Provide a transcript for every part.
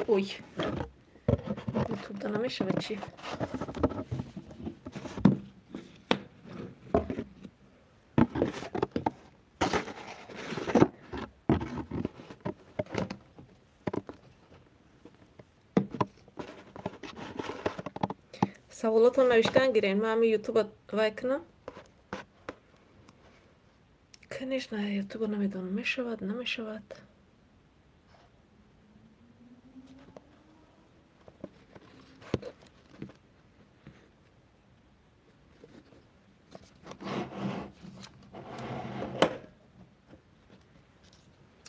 Ой, ютубда намешавад чӣ? Саволотон навиштан гирен, ман ҳами ютуба вай кунам. Конечно, ютуба намедонам, мешавад, намешавад.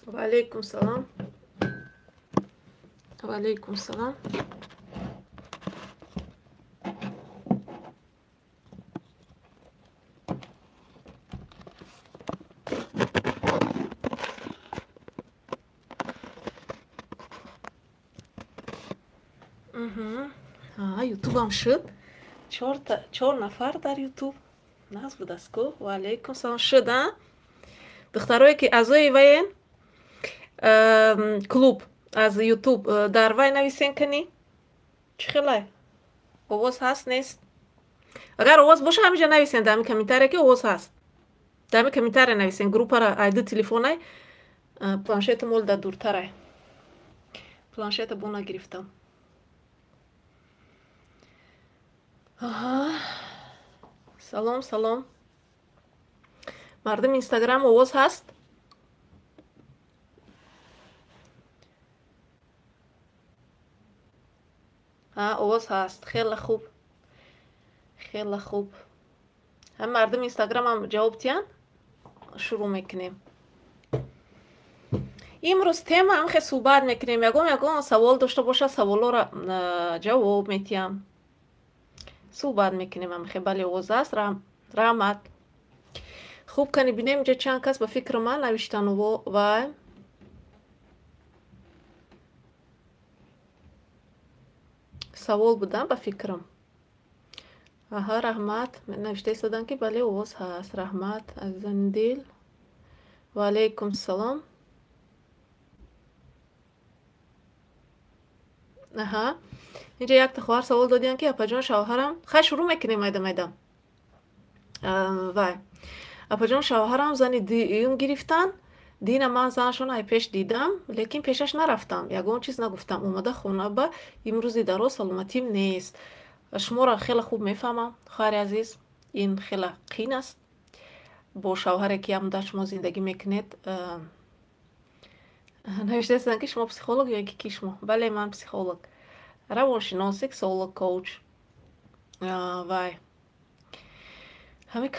Ва алейкум салом. Ва алейкум салом. Ютубам шуд. Чор нафар дар ютуб. Нағз будааст ку. Ва алейкум салом. Шуд, а? Духтарое ки аъзои ваен клуб аз ютуб дар вай нависен кани? Чӣ хелай? Овоз ҳаст, нест? Агар овоз боша, ҳамиҷа нависен дар ҳами комментария, ки овоз ҳаст. Дар ҳами комментария нависен. Группара айду телефонай, планшету мол дар дуртарай. Планшета бо нагирифтам. Салом, салом. Мардуми Инстаграм, овоз ҳаст? Овоз ҳаст. Хеле хуб. Хеле хуб. Ҳам мардуми Инстаграмам ҷавоб диҳанд, шурӯъ мекунем. Имрӯз тема ҳам хел суҳбат мекунем. Ягон ягон савол дошта боша, саволҳоро ҷавоб метиҳам. Суҳбат мекунем ҳам хел. Бале, овоз аст. Раҳмат. Хуб, кани бинем, инҷа чанд кас ба фикри ман навиштан вай. Савол будам ба фикрам. Аҳа, раҳмат. Навишта истоданд, ки бале, овоз ҳаст. Раҳмат, азизони дил. Ва алейкум салом. Аҳа. Инҷа якта хоҳар савол додиянд, ки апаҷон, шавҳарам. Хай, шурӯъ мекунем майда майда. Вай. Апаҷон, шавҳарам зани дуюм гирифтанд. Дина ман занашон ай пеш дидам, лекин пешаш нарафтам, ягон чиз нагуфтам. Омада хона ба имрӯзи дароз саломатим нест. Шуморо хеле хуб мефаҳмам, хоҳари азиз. Ин хеле қин аст. Бо шавҳаре ки як муддат шумо зиндагӣ мекунед, навиштаистанд, ки шумо психолог ё ки шумо? Бале, ман психолог, равоншинос, сексолог, коуч. Вай, ҳамин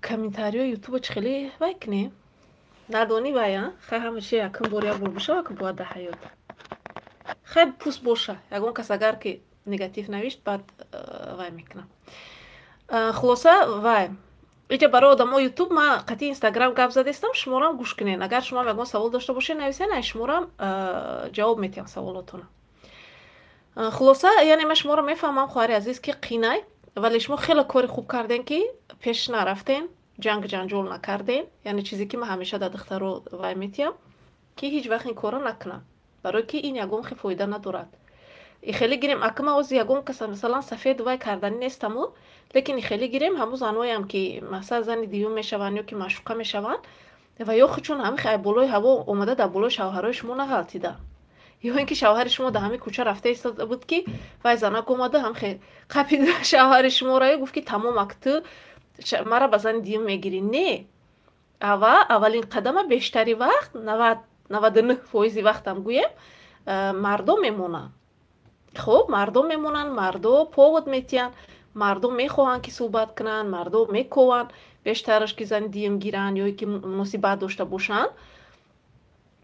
комментариҳои ютуба чӣ хеле вай кунем? Надонӣ вай, а? Хай, ҳама чи якум бор як бор бошава, ки бояд дар ҳаёт. Хай, пуст боша. Ягон кас агар ки негатив навишт, баъд вай мекунам. Хулоса, вай. Иҷа барои одамо ютуб ман қатъи Инстаграм гап задастам, шуморам гӯш кунед. Агар шумоам ягон савол дошта бошед, нависен, ай шуморам ҷавоб метиҳам саволотона. Хулоса, яъне ман шуморо мефаҳмам, хоҳари азиз, ки қинай, вале шумо хеле кори хуб кардем, ки пеш нарафтем, ҷанг ҷанҷол накардем. Яъне чизе ки ман ҳамеша дар духтаро вай метиҳам, ки ҳеҷ вақт ин корро накунам, барое ки ин ягон хел фоида надорад. Хеле гирем, ака, ман ози ягон каса, масалан, сафед вай карданӣ нестаму, лекин хеле гирем, ҳамун занҳоям ки масалан зани дуюм мешаванд ё ки маъшуқа мешаванд, ва ё худшон ҳамин хел болои ҳаво омада дар болои шавҳарои шумо нағалтида, ё ин ки шавҳари шумо дар ҳамин кӯча рафта истода буд, ки вай занак омада ҳам хел қапида шавҳари шуморо гуфт, ки тамом, ак ту мара ба зани дуюм мегирӣ. Не, ава аввалин қадама бештари вақт, 99% вақтам гӯем, мардо мемонанд. Хуб, мардо мемонанд, мардо повод метиҳанд, мардо мехоҳанд, ки суҳбат кунанд, мардо мекованд бештараш, ки зани дуюм гиранд ё ки муносибат дошта бошанд.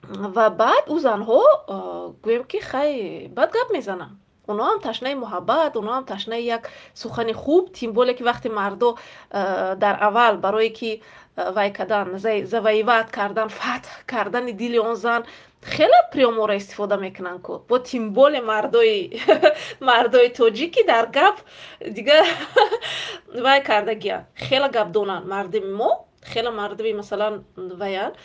Ва баъд ӯ занҳо, гӯем ки, хай, баъд гап мезананд. Онҳо ҳам ташнаи муҳаббат, онҳо ҳам ташнаи як сухани хуб, тем более ки вақте мардо дар аввал барое ки вай кардан, завоевать кардан, фатҳ кардани дили он зан, хеле приёмҳоро истифода мекунанд ку. Бо тем более мардои тоҷикӣ дар гап дига вай кардагиянд, хеле гапдонанд мардуми мо, хеле мардуми, масалан, ваянд.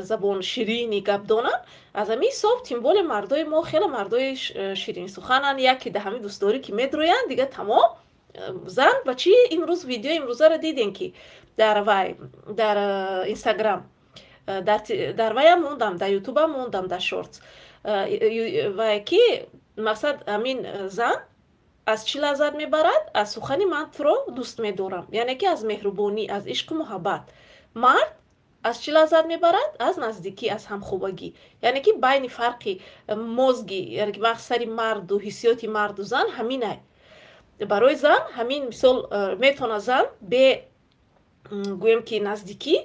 забон ширини гапдонанд. Аз ҳамин ҳисоб, тем более мардои мо хеле мардои ширинсухананд. Яке да ҳамин дӯстдорӣ ки медроянд, дига тамом. Зан ба чӣ? Имрӯз видеои имрӯзаро дидем, ки дар вай, дар Инстаграм, дар ваям мондам, дар Ютубам мондам, дар шортс вай, ки мақсад ҳамин зан аз чӣ лаззат мебарад? Аз сухани «ман туро дӯст медорам», яъне ки аз меҳрубонӣ, аз ишқу муҳаббат. Мард аз чӣ лаззат мебарад? Аз наздикӣ, аз ҳамхобагӣ. Яъне ки байни фарқи мозги, яъне ки сари марду ҳиссиёти марду зан ҳаминай. Барои зан ҳамин мисол метавона зан бе, гӯем ки, наздикӣ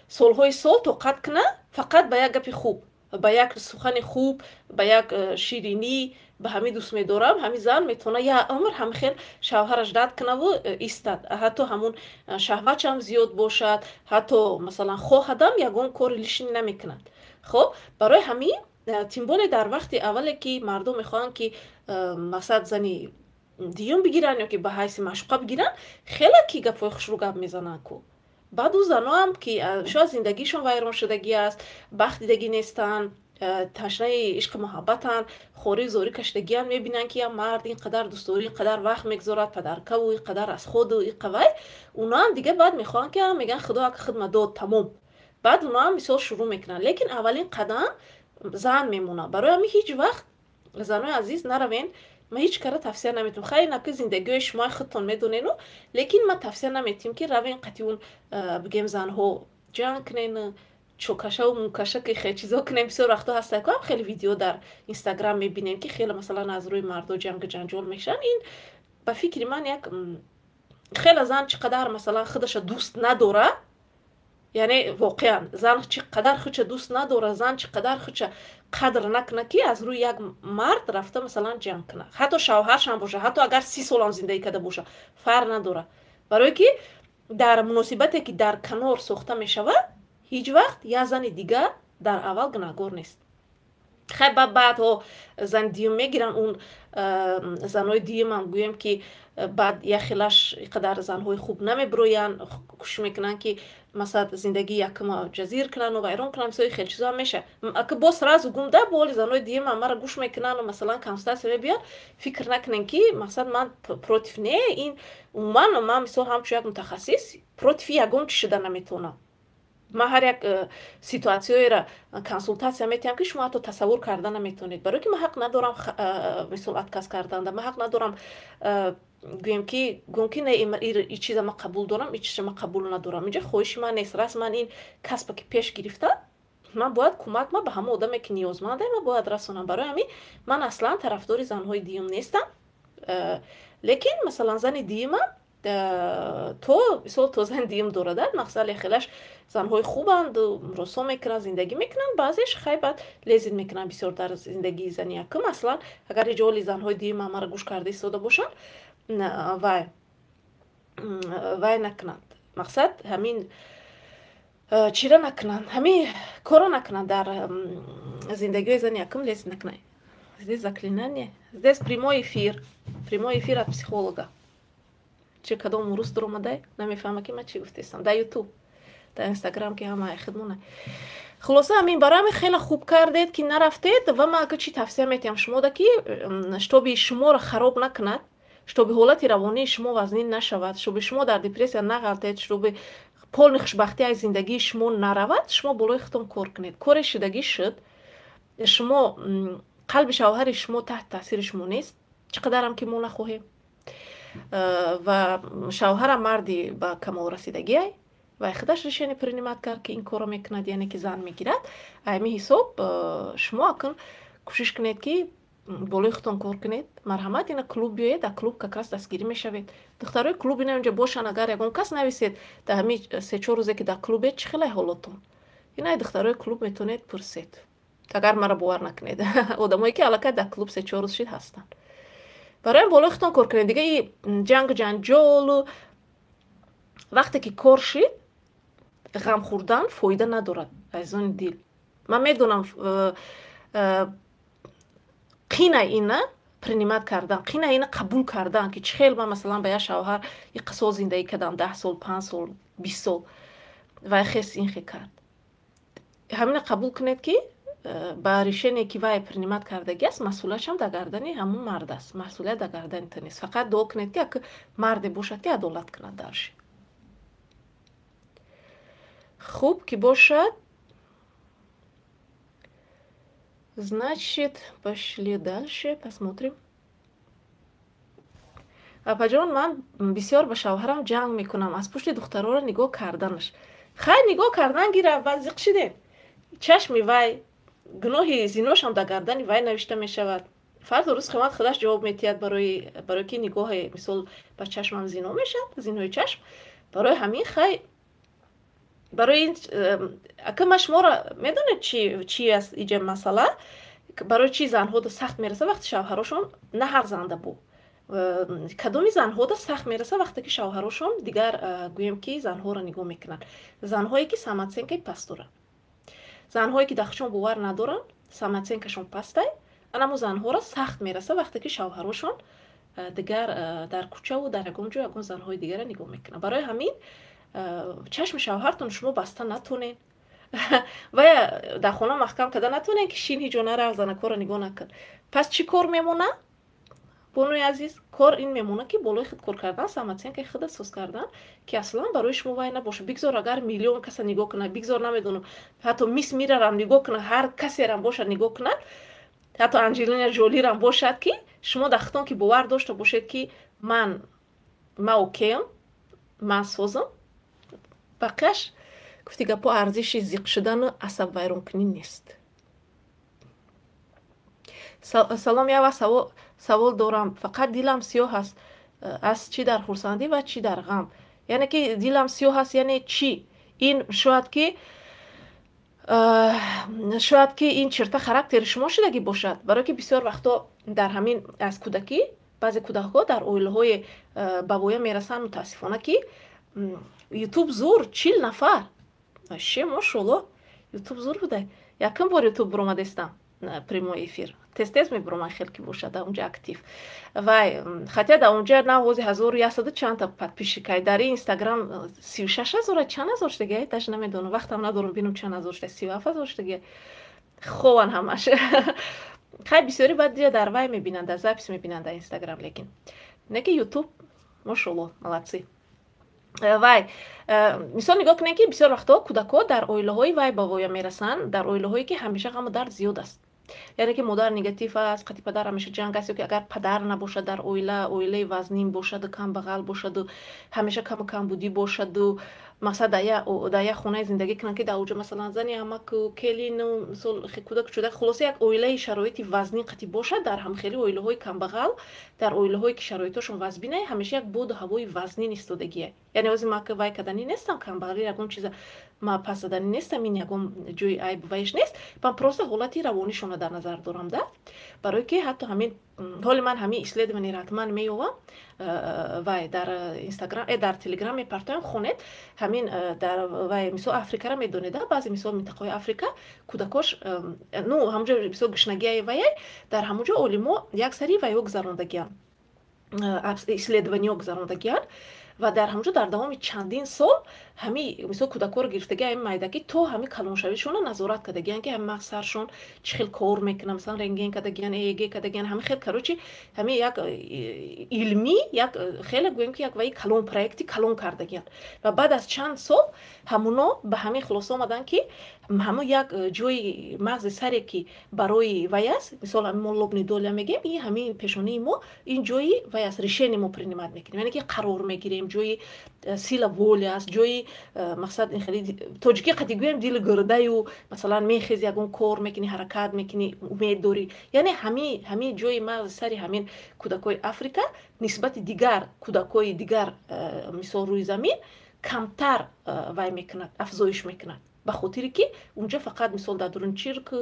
солҳои сол тоқат куна, фақат ба як гапи хуб, ба як сухани хуб, ба як ширинӣ, ба ҳамин «дӯст медорам». Ҳамин зан метавона як умр ҳамин хел шавҳараш рад кунаву истад, ҳатто ҳамун шаҳватшам зиёд бошад, ҳатто масалан хоҳадам, ягон кори лишний намекунад. Хоб, барои ҳамин, тем более дар вақти аввале ки мардум мехоҳанд, ки мақсад зани дуюм бигиранд ё ки ба ҳайси маъшуқа бигиранд, хеле ки гапҳои хушрӯ гап мезананд ку. Баъд ӯ заноам ки шояд зиндагишон вайроншудагӣ аст, бахт дидагӣ нестанд, ташнаи ишқу муҳаббатанд, хорию зорӣ кашидагианд, мебинанд, ки як мард ин қадар дӯстдорӣ, ин қадар вақт мегузорад, подаркаву ин қадар расходу иқавай, уноам дига баъд мехоҳанд, ки мегӯянд: «Худо ака хидма дод, тамом». Баъд уноам мисол шурӯъ мекунанд, лекин аввалин қадам зан мемонад. Барои ҳамин ҳеҷ вақт, занои азиз, наравен. Ман ҳеҷ кара тавсия наметиҳам. Хайр, ки зиндагиҳои шумо худтон медонену, лекин ман тавсия наметиҳам, ки равен қати он, бигем, занҳо ҷанг кунен, чокашаву мукаша, ки хел чизо кунем. Бисёр вақтҳо ҳаста ку, хеле видео дар Инстаграм мебинем, ки хеле масалан аз рӯи мардо ҷангу ҷанҷол мешаванд. Ин ба фикри ман як хеле зан чӣ қадар масалан худаша дӯст надора, яъне воқеан зан чӣ қадар худша дӯст надора, зан чӣ қадар худша қадр накуна, ки аз рӯи як мард рафта масалан ҷанг куна, ҳатто шавҳаршам боша, ҳатто агар 30 солам зиндагӣ карда боша, фарқ надора. Барое ки дар муносибате, ки дар канор сохта мешавад, ҳеҷ вақт як зани дигар дар аввал гунаҳгор нест. Хай, ба баъдҳо зани дуюм мегиранд. Он занои дуюмам, гӯем ки, баъд як хелаш иқадар занҳои хуб намебироянд, кӯшиш мекунанд, ки масалан зиндагии якума ҷазир кунану вайрон кунанд. Мисоли хел чизоам меша. Ака боз сразу гумда боли занои дуюмам мара гӯш мекунану масалан консультатсия мебиёнд, фикр накунем, ки мақсад ман против не. Ин умуман ман мисол ҳамчун як мутахассис противи ягон чӣ шуда наметавонам. Ман ҳар як ситуатсияеро консултатсия метиҳам, ки шумо ҳатто тасаввур карда наметавонед, барое ки ман ҳақ надорам мисол отказ карданда, ман ҳақ надорам, гӯем ки, гӯем ки не, и чиза ман қабул дорам, и чиза ман қабул надорам. Инҷа хоҳиши ман нест. Расман ин касба ки пеш гирифтам, ман бояд кӯмак ман ба ҳама одаме, ки ниёзмандае, ман бояд расонам. Барои ҳамин ман аслан тарафдори занҳои дуюм нестам, лекин масалан зани дуюмам то мисол то зани дуюм дорадад, мақсад хелаш занҳои хубанд, росо мекунанд, зиндагӣ мекунанд, баъзеш хай баъд лезить мекунанд бисёр дар зиндагии зани якум. Аслан агар ҳеҷ занҳои дуюмам мара гӯш карда истода бошанд, вай накунанд, мақсад ҳамин чира накунанд, ҳамин корро накунанд, дар зиндагиҳои зани якум лезить накунанд. Здесь заклинание, здесь прямой эфир, прямой эфир от психолога. Чи кадом рӯз дуромадай, намефаҳма, ки ман чӣ гуфтестам дар Ютуб, дар Инстаграм, ки ҳама хидмона. Хулоса, ҳамин. Барои ҳамин хеле хуб кардед, ки нарафтед. Ва ман ака чӣ тавсия метиҳам шумода, ки чтобы шуморо хароб накунад, чтобы ҳолати равонии шумо вазнин нашавад, чтобы шумо дар депрессия нағалтед, чтобы полный хушбахтӣ аз зиндагии шумо наравад, шумо болои худтон кор кунед. Коре шудагӣ шуд, шумо қалби шавҳари шумо таҳти таъсири шумо нест, чӣ қадарам ки мо нахоҳем. Ва шавҳарам марди ба камол расидагиай ва худаш решение принимать кард, ки ин корро мекунад, яъне ки зан мегирад. Ҳамин ҳисоб шумо акн кӯшиш кунед, ки болои худтон кор кунед. Марҳамат, ина клуб биёед, дар клуб как раз дастгирӣ мешавед. Духтарои клуб ина инҷа бошанд, агар ягон кас нависед, дар ҳамин 3-4 рӯзе, ки дар клубед, чӣ хелай ҳолотон, ина духтарои клуб метавонед пурсед. Агар маро бовар накунед, одамое, ки аллакай дар клуб 3-4 рӯз шид, ҳастанд. Барои болои худтон кор кунед. Дига и ҷангу ҷанҷолу вақте ки кор шид, ғам хӯрдан фоида надорад. Азизони дил, ман медонам, қина ина принимать кардан, қина ина қабул кардан, ки чӣ хел ман масалан ба як шавҳар иқа сол зиндагӣ кардам, 10 сол, 5 сол, 20 сол, вай хес ин хе кард. Ҳамина қабул кунед, ки ба решение, ки вай принимать кардагӣ аст, масъулиятшам дар гардани ҳамун мард аст, масъулият дар гардани ту нест. Фақат дуо кунед, ки як марде бошад, ки адолат кунад дарши. Хуб ки бошад, значит, пошли дальше, посмотрим. Апаҷон, ман бисёр ба шавҳарам ҷанг мекунам аз пушти духтароро нигоҳ карданаш. Хай, нигоҳ кардан гира, баъд зиқ шидем. Чашми вай, гуноҳи зиношам дар гардани вай навишта мешавад. Фардо рӯз қиёмат худаш ҷавоб метиҳад, барои ки нигоҳе, мисол, ба чашмам зино мешавад, зинои чашм. Барои ҳамин, хай, барои ин ака, ма шуморо медонед, чи аст иҷа масъала? Барои чи занҳода сахт мерасад, вақти шавҳарошон, на ҳар занда бу, кадоми занҳода сахт мераса, вақте ки шавҳарошон дигар, гӯем ки, занҳоро нигоҳ мекунанд? Занҳое ки самооценка и паст доранд, занҳое ки дар худшон бовар надоранд, самооценка шон пастай, анамо занҳоро сахт мераса, вақте ки шавҳарошон дигар дар кӯчаву дар ягон ҷо ягон занҳои дигарро нигоҳ мекунанд. Барои ҳамин чашми шавҳартон шумо баста натонед, вая дар хона маҳкам карда натонед, ки шин, ҳиҷо нарав, занакҳоро нигоҳ накун. Пас чӣ кор мемонад, бонуи азиз? Кор ин мемонад, ки болои худ кор кардан, самооценка и худа соз кардан, ки аслан барои шумо вай набошад. Бигзор агар миллион каса нигоҳ кунад, бигзор, намедонам, ҳатто мисс мирарам нигоҳ кунад, ҳар касерам бошад нигоҳ кунад, ҳатто Анҷелина Жолирам бошад, ки шумо дар худтон ки бовар дошта бошед, ки ман ма окей ам, ман созам, бақияш, гуфти гапҳо, арзиши зиқ шудану асабвайронкунӣ нест. Салом, як савол дорам. Фақат дилам сиёҳ аст, аз чӣ дар хурсандӣ ва чӣ дар ғам. Яъне ки дилам сиёҳ аст, яъне чӣ? Ин шояд ки ин черта характери шумо шудагӣ бошад, барое ки бисёр вақтҳо дар ҳамин аз кӯдакӣ баъзе кӯдакҳо дар оилаҳои ба воя мерасанд, мутаассифона, ки Ютуб зур, 40 нафар ше, мошолло, Ютуб зур буда. Якум бор Ютуб буромадестам прямой эфир, тез тез мебуромад, хел ки бошад дар унҷа актив вай. Хотя дар унҷа на ҳози 1100 чандта подписчик ай, дар Инстаграм 36 ҳазора, чанд ҳазор шудагиай, даже намедонам, вақтам надорам бинам чанд ҳазор шуда, 37 ҳазор шудагиай. Хован ҳамаш. Хай, бисёри баъд дия дар вай мебинанд, дар запись мебинанд дар Инстаграм, лекин не ки Ютуб, мошолло, молодцы. Вай, мисол, нигоҳ кунед, ки бисёр вақтҳо кӯдакҳо дар оилаҳои вай ба воя мерасанд, дар оилаҳое ки ҳамеша ғаму дард зиёд аст, яъне ки модар негатив аст, қати падар ҳамеша ҷанг аст, ё ки агар падар набошад дар оила, оилаи вазнин бошаду камбағал бошаду ҳамеша каму камбудӣ бошаду, мақсад, дар як хонае зиндагӣ кунанд, ки дар оҷо, масалан, зани амаку, келину, мисол, кӯдаку чӯдак, хулоса, як оилаи шароити вазнин қати бошад. Дар ҳамхели оилаҳои камбағал, дар оилаҳое ки шароитошон вазбинай, ҳамеша як боду ҳавои вазнин истодагия. Яъне ҳозир ма вай каданӣ нестам, камбағалӣ ягон чиза ма пас заданӣ нестам, ин ягон ҷои айб вайш нест, ман просто ҳолати равонишонро дар назар дорам да. Барое ки ҳатто ҳамин ҳоли ман ҳамин исследование ро ҳатман меёвам, вай, дар Инстаграм, дар Телеграм мепартоям, хонед. Ҳамин дар вай, мисол, Африкара медонед, баъзе, мисол, минтақаҳои Африка кӯдакош, ну, ҳамонҷо бисёр гушнагиай ваяй. Дар ҳамонҷо олимо як сари вайҳо гузарондагианд, исследование ҳо гузарондагианд ва дар ҳамонҷо дар давоми чандин сол ҳами, мисол, кӯдакҳоро гирифтаги, ҳами майдакӣ то ҳами калоншавишонро назорат кардагиянд, ки ҳами мағз саршон чӣ хел кор мекунад. Масалан, рентген кардагиян, ЭЭГ кардагиян, ҳами хел, короче, ҳами як илмӣ, як хеле, гӯем ки, як ваи калон, проекти калон кардагиянд ва баъд аз чанд сол ҳамуно ба ҳамин хулоса омаданд, ки ҳамун як ҷои мағзи саре, ки барои вай аст, мисол, ҳами мо лобный доля мегӯем, ин ҳамин пешонии мо, ин ҷои вай аст, решение мо принимать мекунем, яъне ки қарор мегирем, ҷои сила воля аст, ҷои мақсад, ин хеле тоҷикӣ қади гӯем, дили гурдаю, масалан, мехези, ягон кор мекунӣ, ҳаракат мекунӣ, умед дорӣ. Яъне ҳамин ҷои мағзи сари ҳамин кӯдакҳои Африка нисбати дигар кӯдакҳои дигар, мисол, рӯи замин камтар вай мекунад, афзоиш мекунад, ба хотире ки унҷо фақат, мисол, дар дуруни чирк,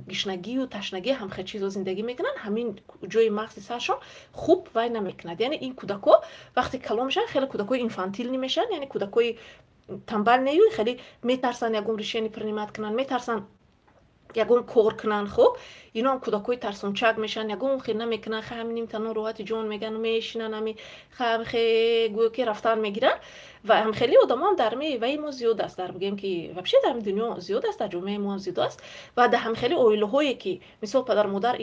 гишнагию ташнагӣ, ҳамхел чизо зиндагӣ мекунанд. Ҳамин ҷои мағзи саршон хуб вай намекунад. Яъне ин кӯдакҳо вақте калон мешаванд, хеле кӯдакҳои инфантильный мешаванд, яъне кӯдакҳои тамбал нею хеле метарсанд ягон решение принимать кунанд, метарсанд ягон кор кунанд. Хуб, ино ҳам кӯдакҳои тарсончак мешаванд, ягон хел намекунанд. Ха, ҳамин нимтано роҳати ҷон мегӯянд, мешинанд, ҳами хе гӯё ки рафтан мегиранд. Ва ҳамхели одамоам дар ваи мо зиёд аст, дар бигӯем, ки вообще дар дунё зиёд аст, дар ҷомеаи мо ҳам зиёд аст. Ва дар ҳамхели оилаҳое, ки мисол падару модар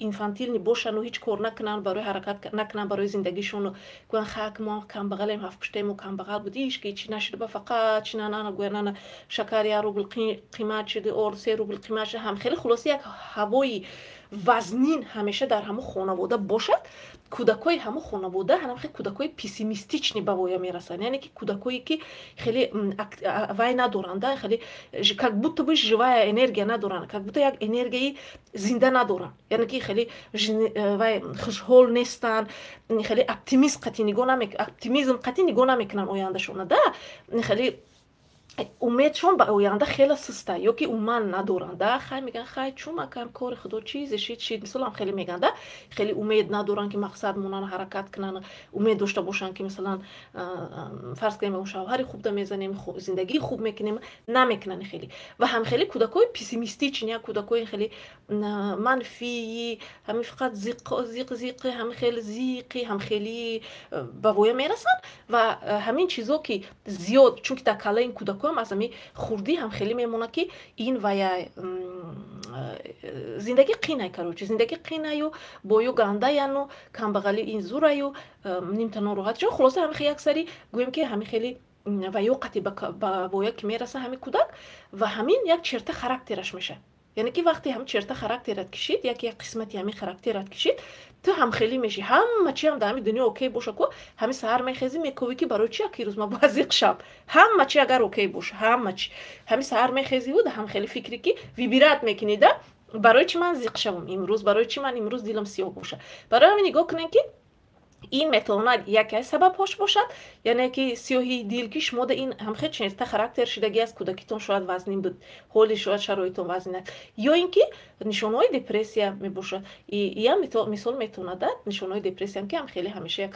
инфантильный бошану ҳеҷ кор накунанд, барои ҳаракат накунанд, барои зиндагишону гӯянд: «Хак, мо камбағалем, ҳафтпуштаи мо камбағал буд, ҳички чӣ нашуда, ба фақат чи нанана гӯянд, нана шакар 1 рубл қимат шуди, орд 3 рубл қимат шуд». Ҳамхели, хулоса, як ҳавои вазнин ҳамеша дар ҳамон хонавода бошад, кӯдакҳои ҳамон хонавода ҳамхел кӯдакҳои пессимистичный ба воя мерасанд, яъне ки кӯдакҳое, ки хеле вай надоранд, хеле как будто бы живая энергия надоранд, как будто як энергияи зинда надоранд, яъне ки хеле вай хушҳол нестанд, хеле оптимизм қатӣ нигоҳ намекунанд ояндашона да, хеле умедшон ба оянда хеле суста ё ки умуман надоранд да. Хай, мегӯянд: «Хай, чун акам кори худо, чизе шид, шид». Мисолам, хеле мегӯянд да, хеле умед надоранд, ки мақсад монанд, ҳаракат кунанд, умед дошта бошанд, ки мисалан, фарз кунем, шавҳари хуб да мезанем, зиндагии хуб мекунем, намекунанд хеле. Ва ҳам хеле кӯдакҳои пессимистичный, як кӯдакҳои хеле манфии, ҳамин фақат зиқ зиқ зиқи, ҳамин хеле зиқи, ҳам хеле ба воя мерасанд. Ва ҳамин чизо ки зиёд, чунки дар каллаи ин кӯдакҳоам аз ҳамин хурдӣ ҳам хеле мемонад, ки ин вая зиндагӣ қинай, короче, зиндагӣ қинаю, бою гандаяну, камбағалӣ ин зураю, нимта нороҳат. Хулоса, ҳамин хел як сари гӯем, ки ҳамин хеле ваё қати ба воя ки мераса ҳамин кӯдак, ва ҳамин як черта характераш мешавад. Яъне ки вақте ҳам черта характерат кишид, як қисмати ҳамин характерат кишид, ту ҳамхелӣ мешӣ. Ҳама чи ҳам дар ҳамин дунё окей боша ку, ҳамин саҳар мехезӣ, мековӣ, ки барои чи як рӯз ман бояд зиқ шавам? Ҳама чи агар окей боша, ҳама чи, ҳамин саҳар мехезиву да ҳамхелӣ фикре, ки выбирать мекунӣ да: барои чи ман зиқ шавам имрӯз, барои чи ман имрӯз дилам сиёҳ боша? Барои ҳамин нигоҳ кунем, ки ин метавонад яке аз сабабҳош бошад, яъне ки сиёҳии дил, ки шумода ин ҳамхел черта характер шудагӣ аст, кӯдакитон шояд вазнин буд, ҳоли шояд шароитон вазнин аст, ё ин ки нишонаҳои депрессия мебошад. Иам мисол метавонад дад нишонаҳои депрессиям, ки ҳам хеле ҳамеша як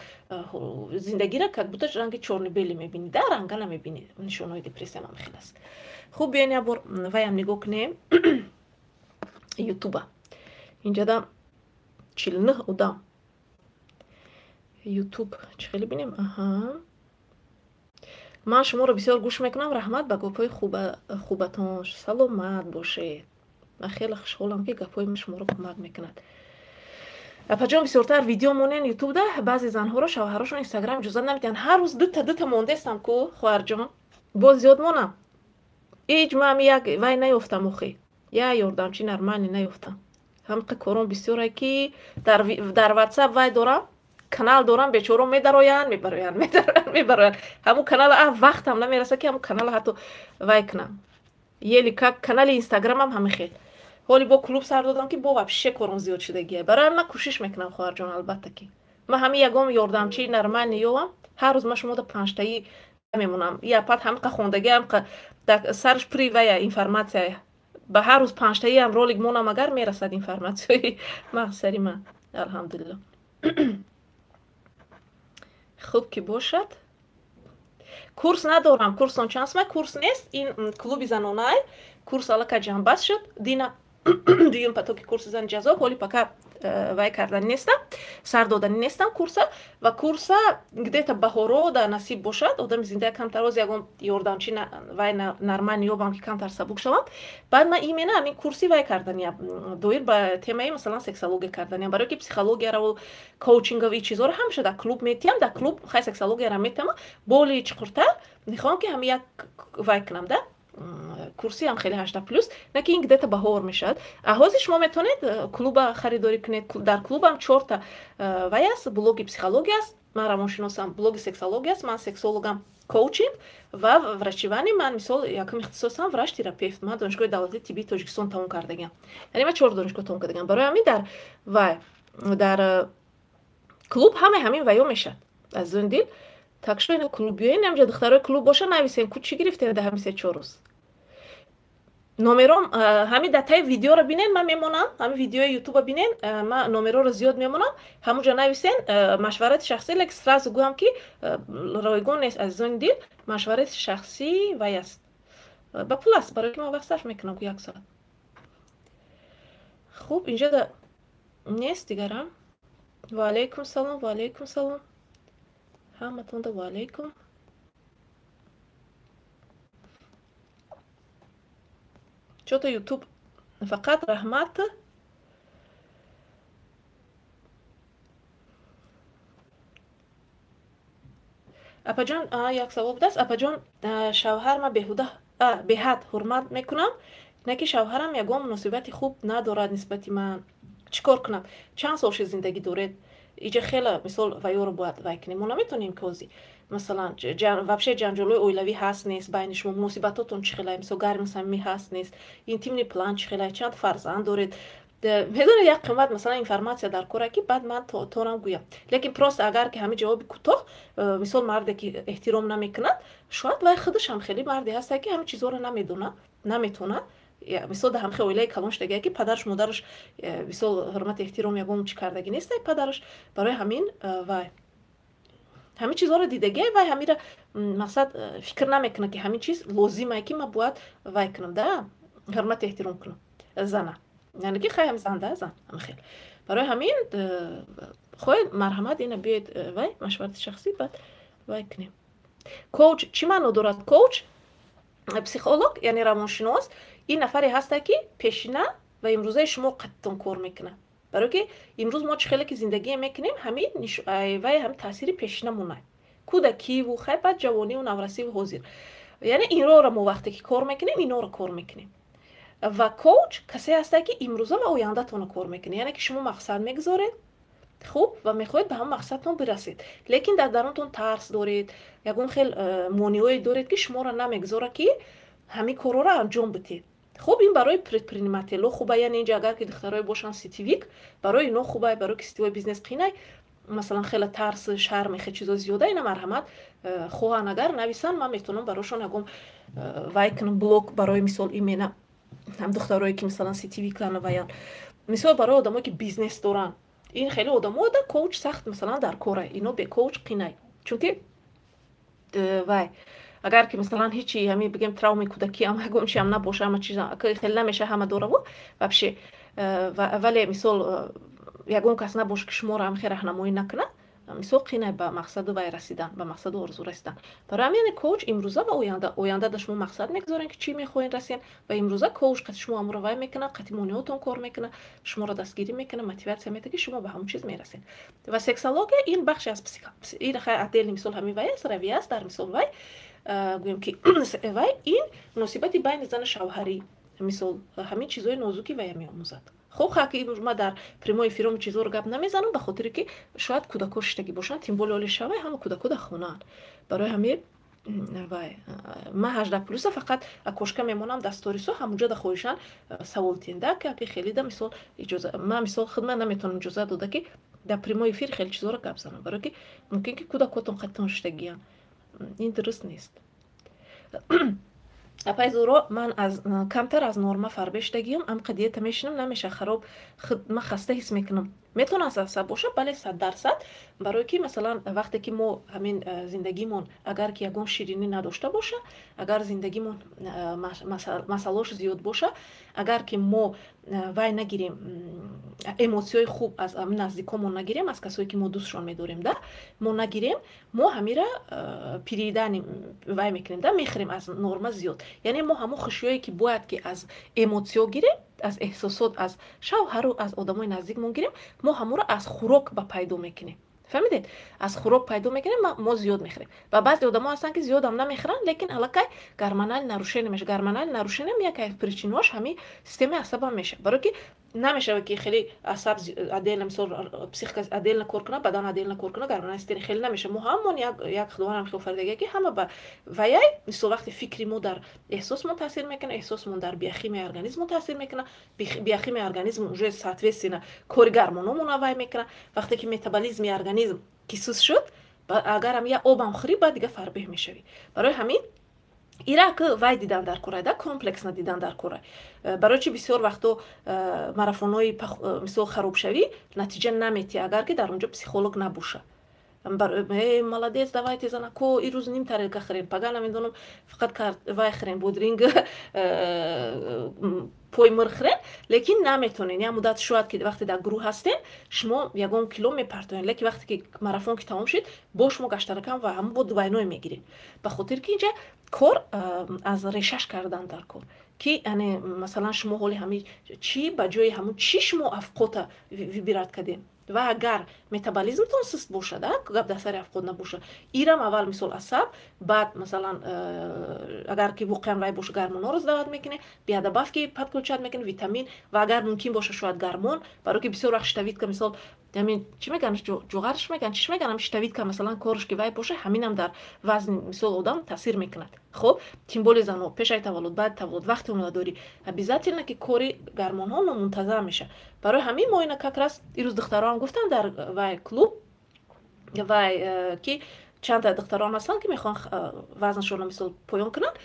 зиндагиро как будто ранги чёрно-белый мебинӣ да, ранга намебинӣ. Нишонаҳои депрессиям ҳам хел аст. Хуб, биёен як бор ваям нигоҳ кунем Ютуба. Инҷада 49 одам. Ютуб чӣ хеле бинем? Аҳа, ман шуморо бисёр гӯш мекунам, раҳмат ба гапҳои хубатон, саломат бошед. Ман хеле хушҳолам, ки гапҳои ман шуморо кӯмак мекунад. Апаҷон, бисёртар видео монен Ютубда, баъзе занҳоро шавҳарошон Инстаграм иҷозат намедиҳанд. Ҳар рӯз дута дута мондестам ку, хоҳарҷон, боз зиёд монам. Ҳеҷ ман як вай наёфтам охи, як ёрдамчи нормальный наёфтам. Ҳамқа корон бисёре, ки дар Ватсап вай дорам, канал дорам, бечоро медароянд, мебароянд, медароянд, мебароянд. Ҳамун канала вақтам намераса, ки ҳамун канала ҳатто вай кунам. Ели как канали Инстаграмам ҳама хел. Ҳоли бо клуб сар додам, ки бо вообще кором зиёд шудагия. Барои ман кӯшиш мекунам, хоҳарҷон, албатта, ки ман ҳамин ягон ёрдамчии нормальный ёвам, ҳар рӯз ман шумода панҷтаи мемонам. Япат ҳамқа хондагӣ, ҳамқа сараш при вая информация, ба ҳар рӯз панҷтаиам ролик монам, агар мерасад информатсияи мақсари ман, алҳамдулилло. Хуб ки бошад. Курс надорам. Курсон чанд сумай? Курс нест, ин клуби занонай. Курс аллакай ҷамъбаст шуд. Дина дуюм потоки курси зани ҷаззоб. Ҳоли пока вай кардани нестам, сар додани нестам курса. Ва курса где-то баҳоро да насиб бошад, одами зинда камтар оз ягон ёрдамчи вай нормальный ёбам, ки камтар сабук шавам. Баъд ман именно ҳамин курси вай карданиям, доир ба темаи, масалан, сексология карданиям, барое ки психологияро, коучинга, и чизоро ҳамеша дар клуб метиҳам. Дар клуб хай сексологияро метиҳам, боли чуқуртар мехоҳам, ки ҳами як вай кунам да, курсиам хеле 18+, на ки ин где-то баҳор мешавад. Ҳозир шумо метавонед клуба харидорӣ кунед. Дар клубам чорта вай аст: блоги психология аст, ман равоншиносам, блоги сексология аст, ман сексологам, коучинг ва врачевание. Ман, мисол, якум ихтисосам врач терапевт, ман Донишгоҳи давлатии тиббии Тоҷикистон тамом кардагиам, яъне ман чор донишгоҳ тамом кардагиам. Барои ҳамин дар вай, дар клуб ҳамаи ҳамин ваё мешавад, азизони дил. Так что ина клуб биёен, ҳамҷа духтарои клуб боша, нависен ку чӣ гирифтем дар ҳамин 3-4 рӯз. Номером ҳамин дар таи видеоро бинен, ман мемонам, ҳамин видеои Ютуба бинен, ман номероро зиёд мемонам, ҳамунҷо нависен машварати шахсӣ. Лекин сразу гӯям, ки ройгон нест, азизони дил, машварати шахсӣ вай аст, ба пул аст, барои ки ман вақт сарф мекунам, як соат. Хуб, инҷа нест дигарам. Ваалайкум салом, ваалайкум салом, ҳаматонда ваалайкум. Чё-то Ютуб фақат раҳмат. Апаҷон, як савол будааст. Апаҷон, шавҳарма беҳуда беҳад ҳурмат мекунам, на ки шавҳарам ягон муносибати хуб надорад нисбати ман. Чӣ кор кунам? Чанд сол ши зиндагӣ доред? Иҷа хела мисол ваёро бояд вай кунем. Мо наметонем ки ҳозир масалан вообще ҷанҷолҳои оилавӣ ҳаст нест байни шумо, муносибатотон чӣ хелай, мисол гарми самимӣ ҳаст нест, интимный план чӣ хелай, чанд фарзанд доред. Медонед, як қимат масалан информатсия дар кора, ки баъд ман торам гӯям. Лекин просто агар ки ҳамин ҷавоби кӯтоҳ, мисол марде ки эҳтиром намекунад, шояд вай худаш ҳам хеле марде ҳаста, ки ҳамин чизҳоро намедонад, наметонад. Мисол дар ҳамхел оилаи калон шудагия, ки падараш, модараш, мисол ҳурмати эҳтиром ягон чӣ кардагӣ неста падараш. Барои ҳамин вай ҳамин чизҳоро дидагия, вай ҳамира мақсад фикр намекунад, ки ҳамин чиз лозимае, ки ман бояд вай кунам, да, ҳурмати эҳтиром кунам зана, яъне ки хай ҳам зан, да, зан ҳамхел. Барои ҳамин хоҳед, марҳамат, ина биёед, вай машварати шахсӣ, баъд вай кунем. Коуч чӣ маъно дорад? Коуч, психолог, яъне равоншинос, ин нафаре ҳаста, ки пешина ва имрӯзаи шумо қаттон кор мекунад. Барое ки имрӯз мо чӣ хеле ки зиндагие мекунем, ҳамин вай ҳамин таъсири пешинамонай, кӯдакиву хай, баъд ҷавониву наврасиву ҳозир. Яъне инроро мо вақте ки кор мекунем, инора кор мекунем. Ва коуч касе ҳаста, ки имрӯза ва ояндатонро кор мекунад. Яъне ки шумо мақсад мегузоред, хуб, ва мехоҳед ба ҳамон мақсадтон бирасед, лекин дар дарунтон тарс доред, ягон хел монеое доред, ки шуморо намегузорад, ки ҳамин корҳоро анҷом бидиҳед. Хуб, ин барои предприниматело хуба, яъне инҷа агар ки духтарое бошанд сетевик, барои ино хуба, барои ки сетевой бизнес қинай, масалан хеле тарс, шарм, хел чизо зиёда. Ина марҳамат, хоҳанд агар нависанд, ман метавонам барошон ягон вай кунам, блок барои мисол имена ҳам духтарое, ки мисалан сетевикан ваян. Мисол барои одамое, ки бизнес доранд, ин хеле одамо да коуч сахт масалан дар кора, ино бе коуч қинай, чунки вай агар ки масалан ҳечи ҳамин бигем травмаи кӯдакиам ягон чиам набоша, ҳама чиз хеле намеша, ҳама дораву вообще, вале мисол ягон кас набоша, ки шуморо ҳам хел раҳнамоӣ накунад, мисол қинай ба мақсаду вай расидан, ба мақсаду орзу расидан. Барои ҳамин коуч имрӯза ва оянда. Оянда да шумо мақсад мегузорем, ки чӣ мехоҳед расен, ва имрӯза коуч қати шумо ҳамонро вай мекунад, қати монеотон кор мекунад, шуморо дастгирӣ мекунад, мотиватсия медиҳад, ки шумо ба ҳамон чиз мерасед. Ва сексология ин бахши аз ин хай отдельный мисол ҳамин вай аст, равия аст. Дар мисол вай гӯем, ки вай ин муносибати байни зану шавҳарӣ, мисол ҳамин чизҳои нозуки вая меомӯзад. Хуб, хаки имрӯз ман дар прямой эфиром чизҳоро гап намезанам, ба хотире ки шояд кӯдакҳо шиштагӣ бошанд, тем более оли шавай ҳама кӯдакҳо дар хонаанд. Барои ҳамин вай ман 18 плюса фақат окошка мемонам дар сторисо, ҳамунҷо да хоҳишан савол тиҳен, да, ки хеле да мисол иҷоза ман мисол худ ман наметавонам иҷоза дода, ки дар прямой эфир хеле чизҳоро гап занам, барое ки мумкин ки кӯдакотон қаттон шиштагиянд, ин дуруст нест. Апай Зуро, ман аз камтар аз норма фарбе шудагиам, амқа диета мешинам, намеша, хароб, ман хаста ҳис мекунам. Метавонад аз асаб бошад? Бале, 100%. Барое ки масалан вақте ки мо ҳамин зиндагимон агар ки ягон ширинӣ надошта боша, агар зиндагимон масъалаош зиёд боша, агар ки мо вай нагирем, эмоцияҳои хуб аз наздикомон нагирем, аз касое, ки мо дӯстшон медорем, да, мо нагирем, мо ҳамира переедание вай мекунем, да, мехӯрем аз норма зиёд. Яъне мо ҳамон хушиҳое, ки бояд ки аз эмоциё гирем, аз эҳсосот, аз шавҳару аз одамои наздикмон гирем, мо ҳамонро аз хӯрок ба пайдо мекунем. Фаҳмидед? Аз хӯрок пайдо мекунем, мо зиёд мехӯрем. Ва баъзе одамо ҳастанд, ки зиёдам намехӯранд, лекин аллакай гормональный нарушение мешавад. Гормональный нарушение яке аз причинаҳош ҳамин системаи асабам мешавад, барое ки намешавад, ки хеле асаб отдельно, мисол психика отдельно кор кунад, бадан отдельно кор кунад, гормональный система хеле намешавад. Мо ҳамон як худованд ҳам хел офаридагия, ки ҳама ба ваяй. Мисол вақте фикри мо дар эҳсосмон таъсир мекунад, эҳсосмон дар биохимияи организмон таъсир мекунад, биохимияи организм уже соответственно кори гормономона вай мекунад. Вақте ки метаболизми организм ки суст шуд, агарам як обам хӯрӣ, баъд дига фарбеҳ мешавӣ. Барои ҳамин ира ки вай дидан дар кора, да, комплексно дидан дар кора. Барои чи бисёр вақто марафонҳои мисол харобшавӣ натиҷа наметиҳад, агар ки дар он ҷо психолог набошад. Молодец, давайте, занако, ирӯз ним тарелка хӯрем, пага намедонам, фақат вай хӯрем, бодринг, пой мир хӯрем, лекин наметонен. Як муддат шояд, ки вақте дар гурӯҳ ҳастем, шумо ягон кило мепартоен, лекин вақте ки марафон ки тамом шуд, бо шумо гаштаракам ва ҳамон бо двойной мегиред, ба хотир ки инҷа кор аз решаш кардан дар кор, ки яъне, масалан, шумо ҳоли ҳами чӣ ба ҷои ҳамун чӣ шумо авқота выбирать кардем. Ва агар метаболизмтон суст бошад, гап дар сари авқот набошад, ирам аввал, мисол, асаб, баъд, масалан, агар ки воқеан вай боша, гормонҳоро сдавать мекунед, биодобавки подключать мекунед, витамин ва агар мумкин боша, шояд гормон, барое ки бисёр вақт щитовидка, мисол, ҳамин чӣ мегӯянд, ҷуғарш мегӯянд, чиш мегӯянд, ҳамин щитовидка, масалан, корш ки вай боша, ҳаминам дар вазни, мисол, одам таъсир мекунад. Хоб, тем более занҳо пешаи таваллуд, баъди таваллуд, вақти ҳомиладорӣ обязательно ки кори гормонҳо номунтазам мешавад. Барои ҳамин мо ина как раз ирӯз духтароам гуфтам дар вай клуб вай, ки чанда духтарон ҳастанд, ки мехоҳанд вазнашонро, мисол, поён кунанд.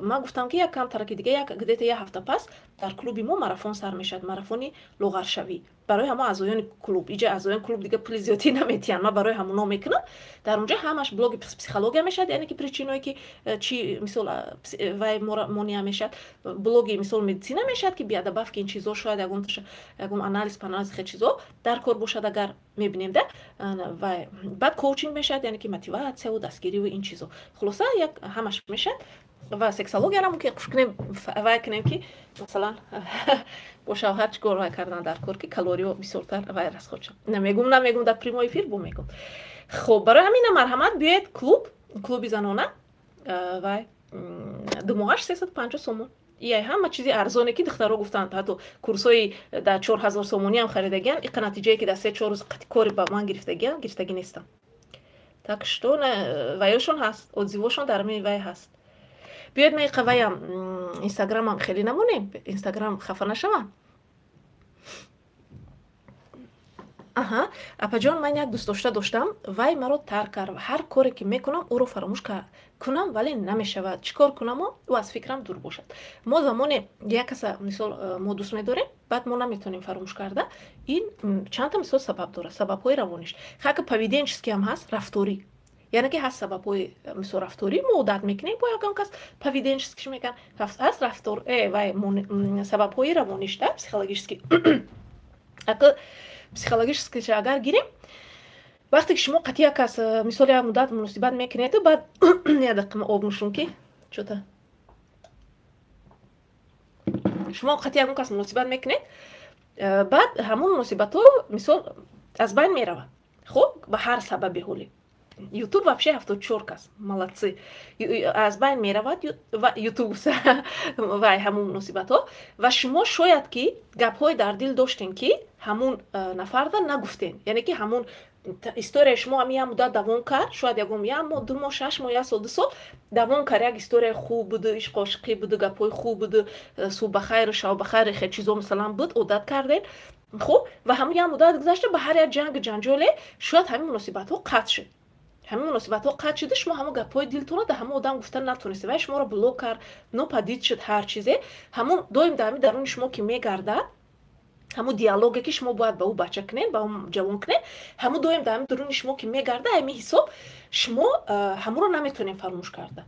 Ман гуфтам, ки як камтараки дига, як где-то як ҳафта пас дар клуби мо марафон сар мешавад, марафони лоғаршавӣ барои ҳамон аъзоёни клуб. Иҷа аъзоёни клуб дига пули зиёдӣ наметиҳанд, ман барои ҳамоно мекунам. Дар онҷа ҳамаш блоги психология мешавад, яъне ки причиное ки чи, мисол, вай монеа мешавад, блоги, мисол, медицина мешавад, ки биодобавки, ин чизо, шояд ягон анализ панализ, хел чизо дар кор бошад, агар мебинем да вай. Баъд коучинг мешавад, яъне ки мотиватсияву дастгириву ин чизо, хулоса, як ҳамаш мешавад. Ва сексологияро мумкин қуш кунем, вай кунем, ки масалан, бо шавҳар чӣ кор вай кардан дар кор, ки калориҳо бисёртар вай расход шавад. Намегум, намегум, дар прямой эфир бо мегум. Хоб, барои ҳамина марҳамат, биёед клуб, клуби занона. Вай 2 моҳаш 350 сомон. Ия ҳама чизи арзоне, ки духтаро гуфтанд, ҳатто курсҳои дар 4000 сомониам харидагиан, иқа натиҷае, ки дар 3-4 рӯз қати кори ба ман гирифтагиан, гирифтагӣ нестам. Так что ваёшон ҳаст, отзывошон дар ми вай ҳаст. Биёед, ма иқа ваям инстаграмам хеле намонем, инстаграм хафа нашавам. Аҳа, апаҷон, ман як дӯстдошта доштам, вай маро тарк кард. Ҳар коре ки мекунам, ӯро фаромӯш кунам, вале намешавад. Чӣ кор кунамо, ӯ аз фикрам дур бошад? Мо замоне як каса, мисол, мо дӯст медорем, баъд мо наметавонем фаромӯш карда. Ин чандта, мисол, сабаб дорад, сабабҳои равониш, хака поведенческий ҳам ҳаст, рафторӣ, яъне ки ҳаст сабабҳои, мисол, рафторӣ, мо одат мекунем бо ягон кас, поведенческий мегӯянд, ҳаст рафтор, вай сабабҳои равониш да, психологический. Ака психологический агар гирем, вақте ки шумо қатъи як кас, мисол, як муддат муносибат мекунеду баъд, як дақиқа, об нӯшум, ки чота, шумо қатъи ягон кас муносибат мекунед, баъд ҳамон муносибатҳо, мисол, аз байн меравад. Хуб, ба ҳар сабаби ҳоле, ютуб вообще 74 кас, молодцы. Аз байн меравад ютуб вай ҳамун муносибатҳо, ва шумо шояд ки гапҳое дар дил доштем, ки ҳамун нафарда нагуфтем, яъне ки ҳамун историяи шумо ҳами як муддат давом кард, шояд ягон як моҳ, 2 моҳ, 6 моҳ, як сол, 2 сол давом кард. Як историяи хуб буду, ишқу ошиқӣ буду, гапҳои хуб буду, субҳ бахайру шав бахайр, хел чизо, масалан, буд, одат кардем. Хуб, ва ҳамун як муддат гузашта, ба ҳар як ҷангу ҷанҷоле шояд ҳамин муносибатҳо қатъ шуд. Ҳамин муносибатҳо қатъ шуда, шумо ҳамон гапҳои дилтонро дар ҳамон одам гуфта натонистед, вай шуморо блок кард, нопадид шуд, ҳар чизе. Ҳамон доим дар ҳамин даруни шумо ки мегардад, ҳамун диалоге, ки шумо бояд ба ӯ бача кунед, ба ӯ ҷавон кунед, ҳамун доим дар ҳамин дуруни шумо ки мегарда, ҳамин ҳисоб шумо ҳамонро наметонед фаромӯш карда.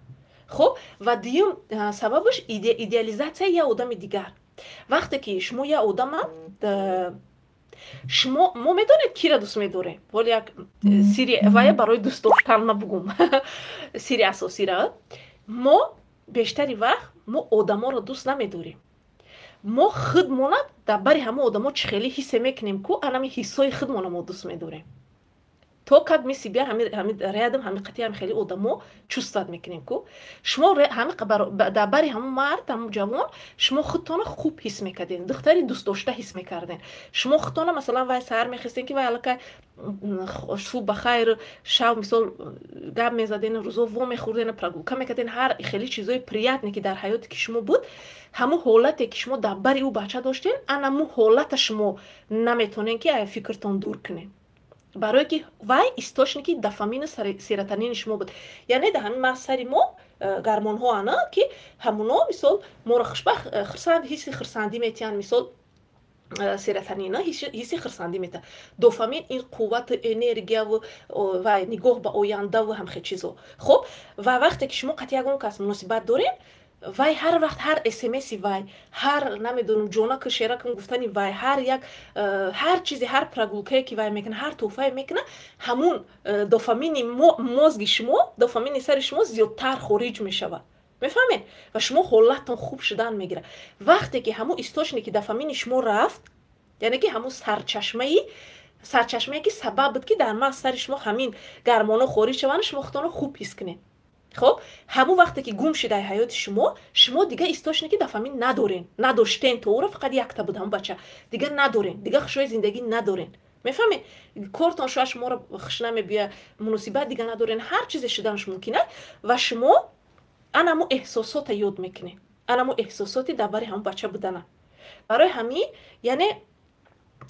Хуб, ва дуюм сабабаш идеализатсияи як одами дигар. Вақте ки шумо як одама, шумо, мо медонед, кира дӯст медорем, вале як сири вая барои дӯст доштан ма бугум, сири асосира: мо бештари вақт мо одаморо дӯст намедорем, мо худмона дар бари ҳамон одамо чӣ хеле ҳиссе мекунем ку, анами ҳиссҳои худмона мо дӯст медорем, то как мы себя ҳами рядом, ҳами қатъи ҳами хеле одамо чувствовать мекунем ку. Шумо дар бари ҳамон мард, ҳамон ҷавон шумо худтонро хуб ҳис мекардем, духтари дӯстдошта ҳис мекардем. Шумо худтонро, масалан, вай саҳар мехестем, ки вай аллакай субҳ бахайр, шав, мисол, гап мезаден, рӯзо во мехӯрден, прогулка мекарден, ҳар хеле чизои приятне, ки дар ҳаёте ки шумо буд, ҳамон ҳолате, ки шумо дар бари ӯ бача доштен, анамун ҳолата шумо наметонен, ки ай фикртон дур кунед, барое ки вай источники дофамину серотонини шумо буд. Яъне дар ҳамин мағз сари мо гормонҳо ана, ки ҳамуно, мисол, моро хушбахт, хурсанд, ҳисси хурсандӣ метиҳанд, мисол. Серотонина ҳисси хурсандӣ метаҳад. Дофамин ин қуввату энергияву ва нигоҳ ба ояндаву ҳамхел чизо. Хуб, ва вақте ки шумо қатъи ягон кас муносибат дорем, вай ҳар вақт ҳар смси вай, ҳар намедонам ҷонаку шеракам гуфтани вай, ҳар як ҳар чизе, ҳар прогулкае ки вай мекунад, ҳар тӯҳфае мекунад, ҳамун дофамини мозги шумо, дофамини сари шумо зиёдтар хориҷ мешавад. Мефаҳмед? Ва шумо ҳолаттон хуб шудан мегирад. Вақте ки ҳамун источники дофамини шумо рафт, яъне ки ҳамун сарчашмае ки сабаб буд ки дар мағз сари шумо ҳамин гармонҳо хориҷ шаванд, шумо худтонро хуб ҳис кунед. Хоб, ҳамун вақте ки гум шудаи ҳаёти шумо, шумо дига источники дофамин надорен, надоштен, то ӯро фақат якта буд ҳамун бача, дига надорен, дига хушҳои зиндагӣ надорен. Мефаҳмед? Кортон шояд шуморо хуш намебиёяд, муносибат дига надорен, ҳар чизе шуданаш мумкин аст ва шумо анамо эҳсосота ёд мекунед, анамо эҳсосоти дар бари ҳамун бача будана. Барои ҳамин, яъне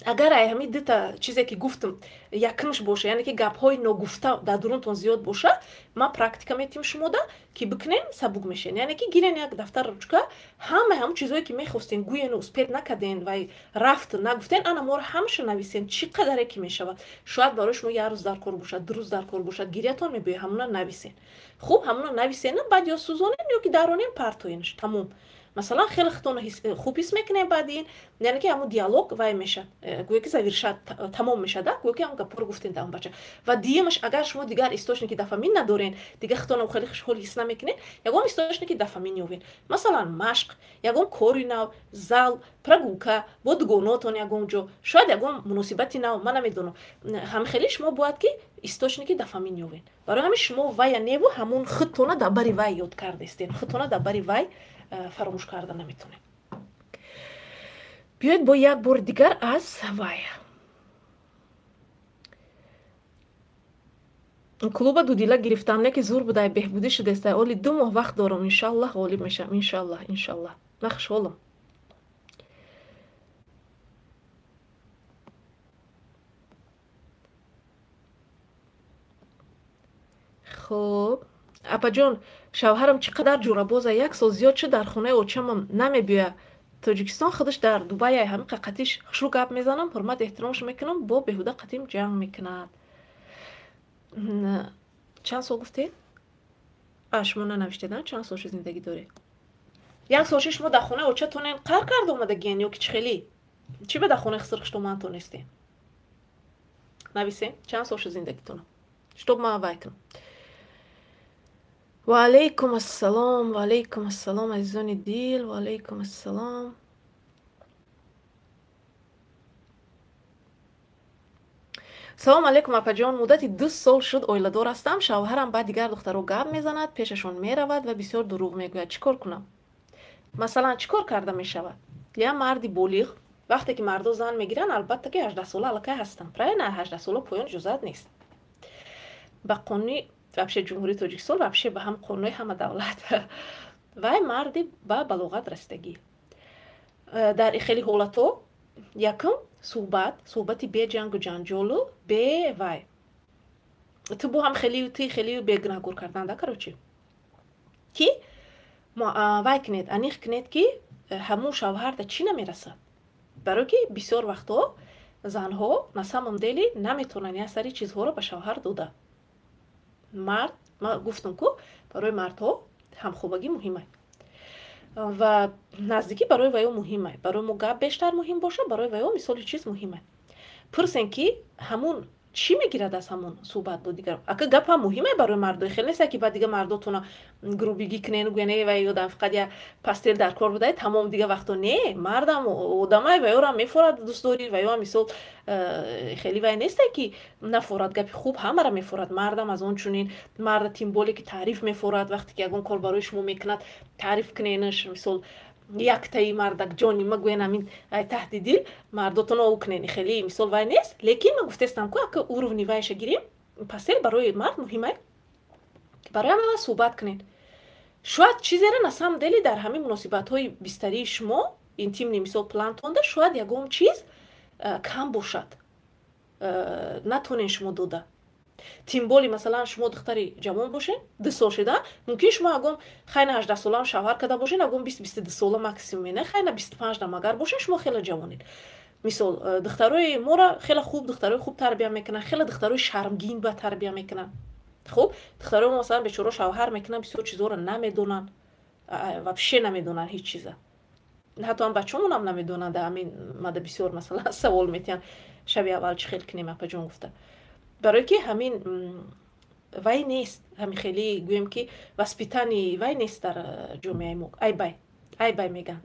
агар ай ҳамин дута чизе ки гуфтам якумш боша, яъне ки гапҳои ногуфта дар дурунтон зиёд боша, ман практика метиҳам шумода ки бикунен, сабук мешен. Яъне ки гирен як дафтар, ручка, ҳамаи ҳамун чизҳое ки мехостен гӯену успет накарден ва рафт нагуфтен, ана моро ҳамаша нависен, чӣ қадаре ки мешавад. Шояд барои шумо як рӯз дар кор бошад, ду рӯз дар кор бошад, гирятон мебиёяд, ҳамуна нависен. Хуб, ҳамуна нависен, баъд ё сӯзонен ё ки даронен партоенш, тамом. Масалан, хеле худтонро хуб ҳис мекунем баъди ин, яъне ки ҳамун диалог вай мешавад, гӯё ки завершат тамом мешавад, гӯё ки ҳамун гапҳоро гуфтем дар он бача. Ва дуюмаш, агар шумо дигар источники дофамин надорен, дигар худтонро хеле хушҳол ҳис намекунед, ягон источники дофамин ёбед. Масалан, машқ, ягон кори нав, зал, прогулка, бо дугонотон ягон ҷо, шояд ягон муносибати нав, ман намедонам. Ҳамхеле шумо бояд ки источники дофамин ёбед. Барои ҳамин шумо вая неву ҳамун худтона дар бари вай ёд кардастен, худтона дар бари вай фаромӯш карда наметонем. Биёед бо як бори дигар аз вай. Клуба дудила гирифтам, не ки зур будай, беҳбудӣ шудеста. Оли 2 моҳ вақт дорам, иншаллах ғолиб мешавам, иншаллах, иншаллах. Ман хушҳолам. Хуб, апаҷон, шавҳарам чӣ қадар ҷурабоза, 1 сол зиёд шуд дар хонаи очамам намебиёяд. Тоҷикистон худаш дар Дубай ай, ҳамин қатиш хушрӯ гап мезанам, ҳурмат эҳтиромаш мекунам, бо беҳуда қатим ҷанг мекунад. Чанд сол гуфтед? Шумо нанавиштед, чанд сол шуд зиндагӣ доред? 1 сол шуд шумо дар хонаи очатонен қар карда омадагиен ё ки чӣ хелӣ? Чӣ ба дар хонаи хиср хуштомаантон нестен? Нависем, чанд сол шуд зиндагитона? Чтоб ман вай кунам. Ва алайкум ассалом, ва алайкум ассалом, азизони дил, ва алайкум ассалом. Салом алайкум, апаҷон. Муддати 2 сол шуд оиладор ҳастам. Шавҳарам ба дигар духтаро гап мезанад, пешашон меравад ва бисёр дурӯғ мегӯяд. Чӣ кор кунам? Масалан, чӣ кор карда мешавад? Як марди болиғ, вақте ки мардо зан мегиранд, албатта ки 18 сола аллакай ҳастанд. Правильно, 18 сола поён иҷозат нест. Ба қонуни вообще Ҷумҳурии Тоҷикистон, вообще ба ҳам қонуни ҳама давлат. Вай марди ба балоғат расидагӣ. Дар хеле ҳолатҳо якум суҳбат, суҳбати бе ҷангу ҷанҷолу, бе вай. Ту бо ҳам хелию ти хелию бегунаҳгор кардан, да, короче. Ки вай кунед, аниқ кунед ки ҳамун шавҳарда чӣ намерасад. Барои ки бисёр вақтҳо занҳо на самом деле наметавонанд як сари чизҳоро ба шавҳар дода. Мард, ман гуфтам ку, барои мардҳо ҳамхобагӣ муҳим аст ва наздикӣ барои ваё муҳим аст. Барои мо гап бештар муҳим бошад, барои ваё мисоли чиз муҳим аст. Пурсем ки ҳамун чӣ мегирад аз ҳамун суҳбат бо дигар. Ака гап ҳам муҳим аст барои мардо, хеле нест ки баъд дига мардотона грубигӣ кунен, гӯян э вай ёдам фақат як пастел дар кор будай, тамом дига вақто не, мардам одамай ваёрам мефорад дӯстдорӣ, ваё мисол хеле вай несте ки нафорад гапи хуб, ҳамара мефорад. Мардам аз он чунин марда тим боле ки таъриф мефорад, вақте ки ягон кор барои шумо мекунад, таъриф куненаш, мисол яктаи мардак ҷони ма гӯян ҳамин таҳти дил мардотона ӯ кунен, хеле мисол вай нест. Лекин ман гуфтестам ку ака уровни вайша гирем, пастел барои мард муҳим аст. Барои ҳама суҳбат кунед. Шояд чизеро на самом деле дар ҳамин муносибатҳои бистарии шумо, интимни мисол плантонда, шояд ягон чиз кам бошад, натонен шумо дода. Тим боле масалан шумо духтари ҷавон бошед, 2 сол шуда, мумкин шумо ягон хайна 18 солаам шавҳар карда бошед, ягон 20-22 сола максимум, не хайна 25 дам агар бошед, шумо хеле ҷавонед. Мисол, духтарои моро хеле хуб, духтарои хуб тарбия мекунанд, хеле духтарои шармгин ба тарбия мекунанд. Хуб, духтарои мо, масалан, бечора шавҳар мекунанд, бисёр чизҳоро намедонанд, вообще намедонанд ҳеҷ чиза. Ҳатто ҳам бачаҳомонам намедонанд. Ҳамин мада бисёр, масалан, савол метиҳанд: шаби аввал чӣ хел кунем, апаҷон, гуфта. Барое ки ҳамин вай нест, ҳамин хеле, гӯем ки, воспитание вай нест дар ҷомеаи мо. Айбай, айбай мегӯянд.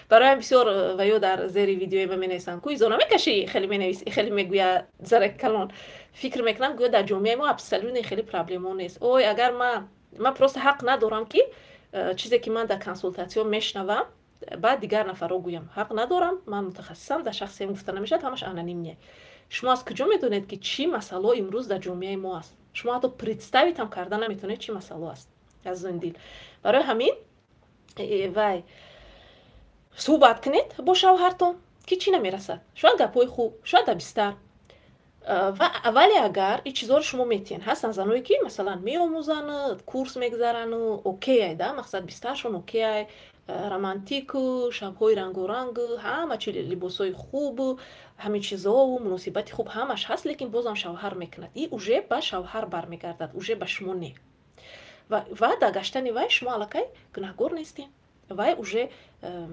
Барои ҳам бисёр ва ё дар зери видеои ма менависанд: ку изо намекашӣ, хеле менавис, хеле мегӯяд зараки калон. Фикр мекунам, гӯё дар ҷомеаи мо абсолютно хеле проблемо нест. Ой, агар ман просто ҳақ надорам ки чизе ки ман дар консултатсиё мешунавам, баъд дигар нафарро гӯям. Ҳақ надорам, ман мутахассисам, дар шахсиям гуфта намешавад, ҳамаш анонимне. Шумо аз куҷо медонед, ки чӣ масъалао имрӯз дар ҷомеаи мо аст? Шумо ҳатто представить ҳам карда наметавонед, чӣ масъало аст, азизони дил. Барои ҳамин вай, суҳбат кунед бо шавҳартон, ки чӣ намерасад. Шояд гапҳои хуб, шояд дар бистар. Вале агар ин чизҳоро шумо метиҳен, ҳастанд заное, ки, масалан, меомӯзанд, курс мегзарану окей ай да, мақсад, бистаршон окей ай, романтику, шабҳои рангоранг, ҳама чи, либосҳои хубу ҳамин чизову муносибати хуб, ҳамаш ҳаст, лекин бозам шавҳар мекунад. И уже ба шавҳар бармегардад, уже ба шумо не. Ва дар гаштани вай шумо аллакай гунаҳгор нестем. Вай уже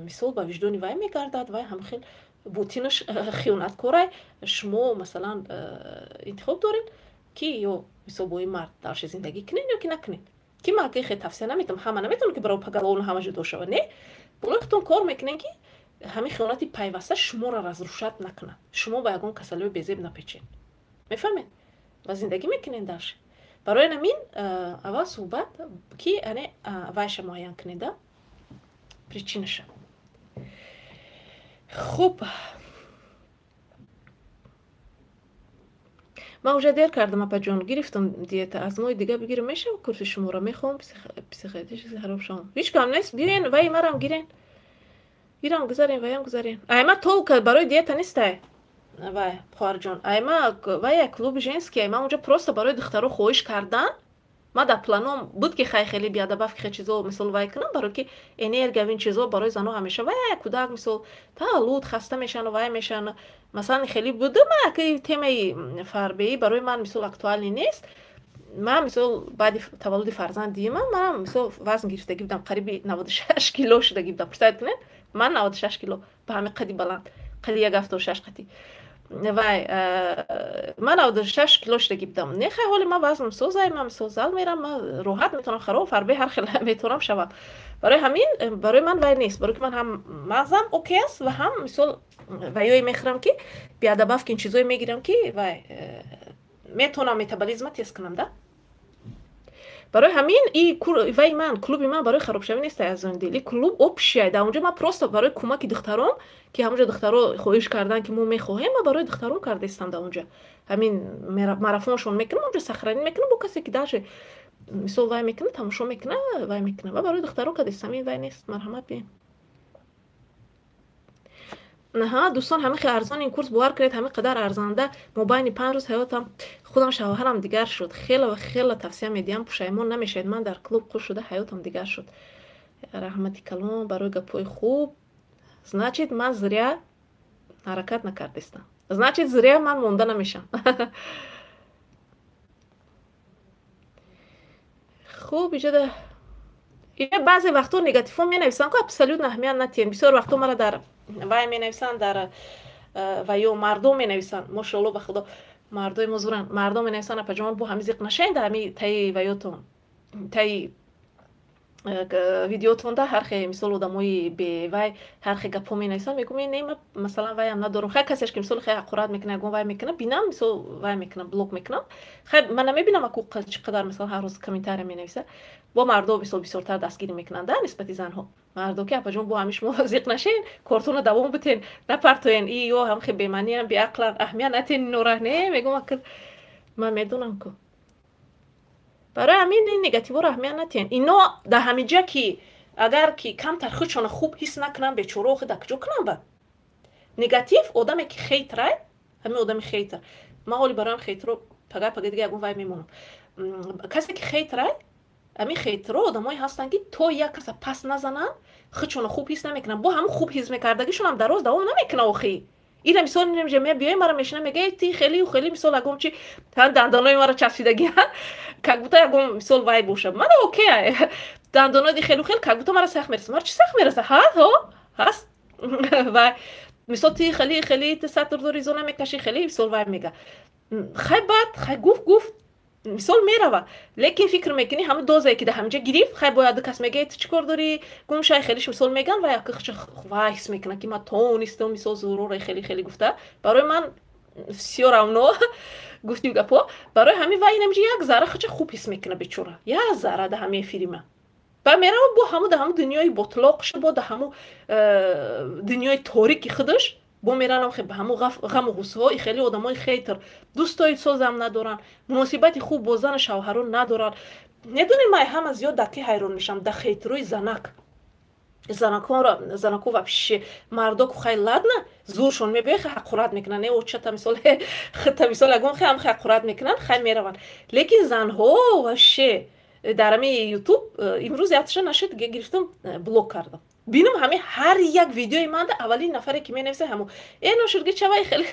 мисол, ба виҷдони вай мегардад, вай ҳамхел ботинаш хиёнаткорай. Шумо, масалан, интихоб доред, ки ё, мисол, бо ин мард дальше зиндагӣ кунед ё ки накунед. Ки ман хе тавсия наметавам, ҳама наметавонад, ки барои поголовно ҳама ҷудо шавад. Не, болои худтон кор мекунед, ки ҳамин хиёнати пайваста шуморо разрушать накунад, шумо ба ягон касалиҳои безеб напечед, мефаҳмед, ва зиндагӣ мекунед дальше. Барои ҳамин аввал суҳбат, ки ане вайша муайян кунеда, причинаша. Хуб, ман уже дер кардам, апаҷон, гирифтам диета, аз моҳи дига бигирам мешава? Курси шуморо мехоҳам, психологически хароб шавам. Ҳеҷ кам нест, биёен, ваи марам гирен, ирам гузарен, ваям гузарен. Айма толка барои диета нестай, вай, хоҳарҷон. Айма вай як клуби женский, ма унҷа просто барои духтаро хоҳиш кардан. Ма дар планом буд, ки хай, хеле биадабаф, хе чизо, мисол, вай кунам, барое ки энергия, ин чизо барои зано ҳамеша вай, кӯдак, мисол, таваллуд, хаста мешану вай мешану, масалан, хеле буду. Ма ки темаи фарбеӣ барои ман, мисол, актуальный нест. Ман, мисол, баъди таваллуди фарзанд дима ман, мисол, вазн гирифтагӣ будам, қариби 96 кило шудагӣ будам. Представить кунед, ман 96 кило, ба ҳамин қади баланд, қади 1,76 қади вай, ман 96 кило шудагӣ будам. Не, хай, ҳоли ман вазнам созай, ман, мисол, зал мерам, ман роҳат метавонам хароб, фарбе, ҳар хел метавонам шавам. Барои ҳамин барои ман вай нест, барои ки ман ҳам мағзам окей аст ва ҳам, мисол, ваёе мехӯрам, ки биадабаф, ки ин чизое мегирам, ки вай метавонам метаболизма тез кунам да. Барои ҳамин и вай ман, клуби ман барои харобшавӣ нест, азизони дил. И клуб общий, дар онҷо ман просто барои кӯмаки духтарон, ки ҳамонҷо духтаро хоҳиш кардан, ки мо мехоҳем, ман барои духтарон кардаистам. Дар онҷа ҳамин марафоншон мекунам, онҷо сохранить мекунам, бо касе ки даже, мисол, вай мекунад, тамошо мекунад, вай мекунад, ва барои духтаро кардаистам. Ин вай нест, марҳамат, биёем. Ҳа, дӯстон, ҳамин хел арзон ин курс, бовар кунед, ҳамин қадар арзанда. Мобайни 5 рӯз ҳаётам, худам, шавҳарам дигар шуд. Хеле ва хеле тавсия медиҳам, пушаймон намешавед. Ман дар клуб хуш шуда, ҳаётам дигар шуд. Раҳмати калон барои гапҳои хуб. Значит, ман зря ҳаракат накардистам, значит, зря ман монда намешам. Хуб, иҷода баъзе вақтҳо негативҳо менависанд, ку абсолютно аҳамият натиҳем. Бисёр вақтҳо мара дар вай менависанд, дар ва ё мардум менависанд. Мошоалло, ба худо, мардои мо зуранд. Мардум менависанд: апаҷон, бо ҳами зиқ нашавед, дар ҳами таи ваётон, таи видеотонда ҳар хе, мисол, одамои бевай ҳар хе гапҳо менависанд. Мегӯм: не, ма, масалан, вайам надорам. Хай, касеш ки, мисол, хе ҳақорат мекунад, ягон вай мекунад, бинам, мисол, вай мекунам, блок мекунам. Хай, ман намебинам, аку чӣ қадар, мисол, ҳар рӯз комментария менависад. Бо мардо, мисол, бисёртар дастгирӣ мекунанд да нисбати занҳо. Мардо ки: апаҷон, бо ҳами шумо зиқ нашен, кортонро давом битен, напартоен, и ё ҳам хе бемаъниям, беақлан, аҳамият натен инора. Не, мегӯм, акл ман медонам ку. Барои ҳамин ин негативҳоро аҳамият натиҳен. Ино дар ҳамиҷа ки агар ки камтар худшона хуб ҳис накунанд, бечора, охи дар куҷо кунанд? Ба негатив одаме ки хейтерай, ҳамин одами хейтер, ман ҳоли бароям хейтеро пага пага дига ягон вай мемонам. Касе ки хейтерай, ҳамин хейтеро одамое ҳастанд, ки то як каса пас назананд, худшона хуб ҳис намекунанд. Бо ҳамин хуб ҳис мекардагишонам дароз давом намекунад охи. Ина мисол инҷа мебиёй, мара мешина, мега: «Ти хеле хеле», мисол, ягон чи дандонои мара часпидагиан, как будто ягон мисол вай боша. Мана, окей, дандонои хелу хел, как будто мара сахт мераса. Мара чи сахт мераса? Ҳа, ҳо, ҳаст. Вай мисол: «Ти хеле хеле, ти сатр дори, зона мекашӣ хеле», мисол, вай мега. Хай, баъд хай, гуфт, гуфт, мисол, мерава. Лекин фикр мекунӣ, ҳамун дозае, ки дар ҳаминҷа гирифт, хай, бояд кас мега: «Ту чӣ кор дорӣ, гум шай», хелиш, мисол, меган. Вай вай ҳис мекунад, ки ман тонистам, мисол, зуруре хеле хеле гуфта. Барои ман всё равно, гуфтим гапо. Барои ҳамин вай инамҷа як зарра хача хуб ҳис мекунад, бечора, як зарра дар ҳамин эфирима. Ба мерава, бо ҳаму дар ҳаму дунёи ботлоқша, бо дар ҳаму дунёи торики худаш бо меранам, ба ҳаму ғаму ғуссаҳо. Хеле одамои хейтер дӯстои созам надоранд, муносибати хуб бо зану шавҳарон надоранд. Медонед, ман ҳама зиёд дар ки ҳайрон мешавам? Дар хейтерои занак. Занаконро, занако вообще. Мардо ку хай, ладно, зуршон мебиёй, хай, ҳақорат мекунанд, очата, мисол, хита, мисол, ягон хай ҳам ҳақорат мекунанд, хай, мераванд. Лекин занҳо вообще дар ҳами Ютуб имрӯз якташа нашид, гирифтам, блок кардам. Бинам, ҳами ҳар як видеои манда аввалин нафаре, ки менависа, ҳамо э ношудги чавай, хеле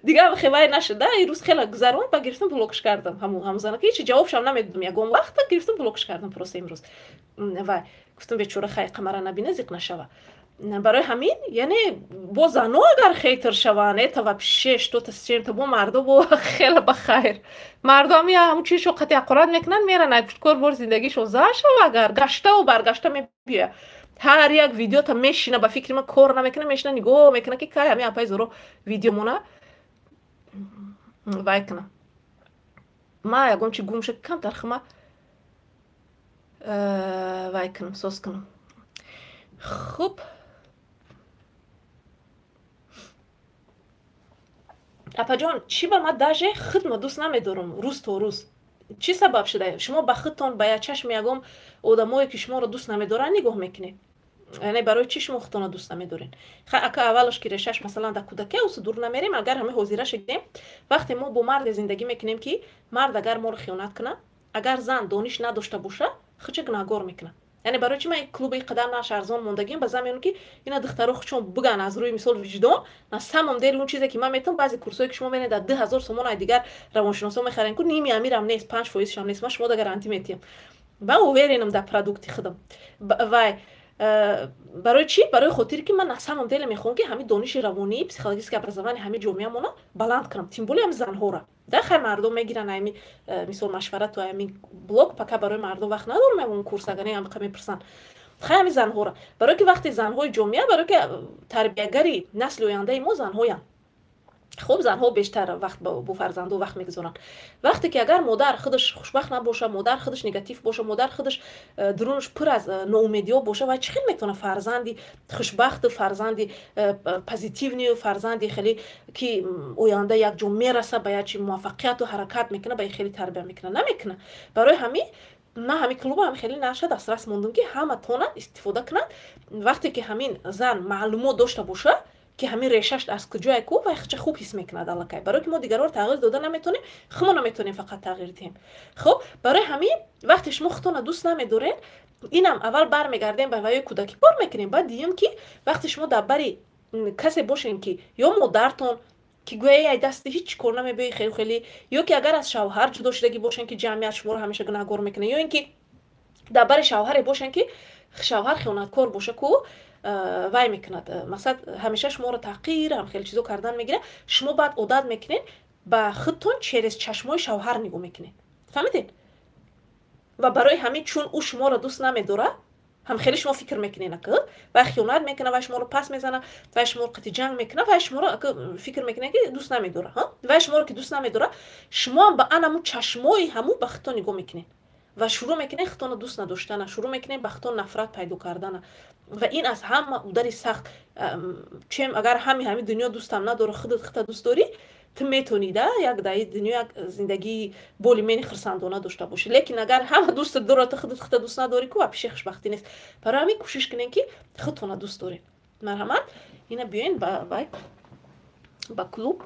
дигар хевай нашуда. Ирӯз хеле гузаронд, ба гирифтам, блокш кардам ҳаму занака. Ҳечи ҷавобшам намедодам ягон вақта, гирифтам, блокш кардам просто имрӯз. Вай гуфтам: «Бечора, хай, қамара набина, зиқ нашава». Барои ҳамин, яъне, бо зано агар хейтер шаванд, это вообще что-то с чем-то. Бо мардо бо хеле ба хайр. Мардо ҳами ҳамун чизшо қати ҳақорат мекунанд, меранд, ай пушткор бор зиндагишо зан шава. Агар гаштаву баргашта мебиёя, ҳар як видеота мешина, ба фикри ман, кор намекуна, мешина, нигоҳ мекуна, ки кай ҳами апаи Зоро видео мона, вай куна. Ма ягон чи гум шуд, камтар хима вай кунам, соз кунам. Хуб, апаҷон, чӣ ба ма даже худма дӯст намедорам рӯз то рӯз? Чӣ сабаб шуда шумо ба худтон ба як чашми ягон одамое, ки шуморо дӯст намедоранд, нигоҳ мекунед? Яъне, барои чӣ шумо худтонро дӯст намедоред? Хай, ака, аввалаш ки решаш, масалан, дар кӯдакия усу дур намерем. Агар ҳамаи ҳозира шидем, вақте мо бо марде зиндагӣ мекунем, ки мард агар моро хиёнат кунад, агар зан дониш надошта боша, худша гунаҳгор мекунад. Яъне, барои чи ман клуби қадар наш арзон мондагим? Ба замеон ки ина духтаро худшон буган, аз рӯи, мисол, виҷдон. На самом деле он чизе, ки ман метавон, баъзе курсое, ки шумо менед, дар 2000 сомон ай дигар равоншиносо мехарем, ку ними амирам нест, 5%-шам нест. Ман шумо да гарантӣ метиҳам, ман уверен ам дар продукти худам. Вай барои чӣ? Барои хотире, ки ман на самом деле мехоҳам, ки ҳамин дониши равонии, психологическое образование ҳамин ҷомеамона баланд кунам, тем более ҳами занҳора да. Хай, мардум мегиранд ами, мисол, машварату ами блог. Пока барои мардум вақт надорам, ягон курс агар не ҳамқа мепурсанд. Хай, ҳами занҳора, барое ки вақте занҳои ҷомеа, барое ки тарбиягари насли ояндаи мо занҳоянд. Хуб, занҳо бештар вақт бо фарзандо вақт мегузоранд. Вақте ки агар модар худаш хушбахт набоша, модар худаш негатив боша, модар худаш дурунаш пур аз ноумедиҳо боша, вай чӣ хел метавона фарзанди хушбахту, фарзанди позитивный, фарзанди хеле, ки оянда як ҷо мераса, ба як чи муваффақияту ҳаракат мекуна, ба хеле тарбия мекуна? Намекуна. Барои ҳамин ман ҳамин клуба ҳам хеле наша дастрас мондум, ки ҳама тонанд истифода кунанд. Вақте ки ҳамин зан маълумот дошта боша, ки ҳамин решаш аз куҷое ку, вай хча хуб ҳис мекунад аллакай. Барое ки мо дигарро тағйир дода наметонем, хумо наметонем фақат тағйир диҳем. Хуб, барои ҳамин вақте шумо худтонро дӯст намедоред, инам аввал бармегардем ба ваёи кӯдакӣ, кор мекунем. Баъд диюм, ки вақте шумо дар бари касе бошем, ки ё модартон, ки гӯяи: «Ай дасти ҳеҷ кор намебиёи», хеле хеле, ё ки агар аз шавҳар ҷудо шудагӣ бошем, ки ҷамъият шуморо ҳамеша гунаҳгор мекунад, ё ин ки дар бари шавҳаре бошем, ки шавҳар хиёнаткор боша ку, вай мекунад, мақсад, ҳамеша шуморо таҳқир, ҳам хеле чизо кардан мегирад. Шумо баъд одат мекунед, ба худтон через чашмои шавҳар нигоҳ мекунед, фаҳмидед? Ва барои ҳамин, чун ӯ шуморо дӯст намедорад, ҳам хеле шумо фикр мекунед, ака вай хиёнат мекунад, вай шуморо пас мезанад, вай шуморо қатъи ҷанг мекунад, вай шуморо фикр мекунед, ки дӯст намедорад. Вай шуморо ки дӯст намедорад, шумоам ба анамун чашмои ҳамун ба худтон нигоҳ мекунед ва шурӯъ мекунед худтонро дӯст надоштана, шурӯъ мекунед ба худтон нафрат пайдо кардана. Ва ин аз ҳама удари сахт, чем агар ҳами дунё дӯстам надора, худат худта дӯст дорӣ, ту метавонӣ да як даи дунё як зиндагии боли мени хурсандона дошта бошӣ. Лекин агар ҳама дӯстат дорад, ту худат худта дӯст надорӣ ку, вообще хушбахтӣ нест. Барои ҳамин кӯшиш кунед, ки худтонро дӯст доред. Марҳамат, ина биёен ба вай, ба клуб.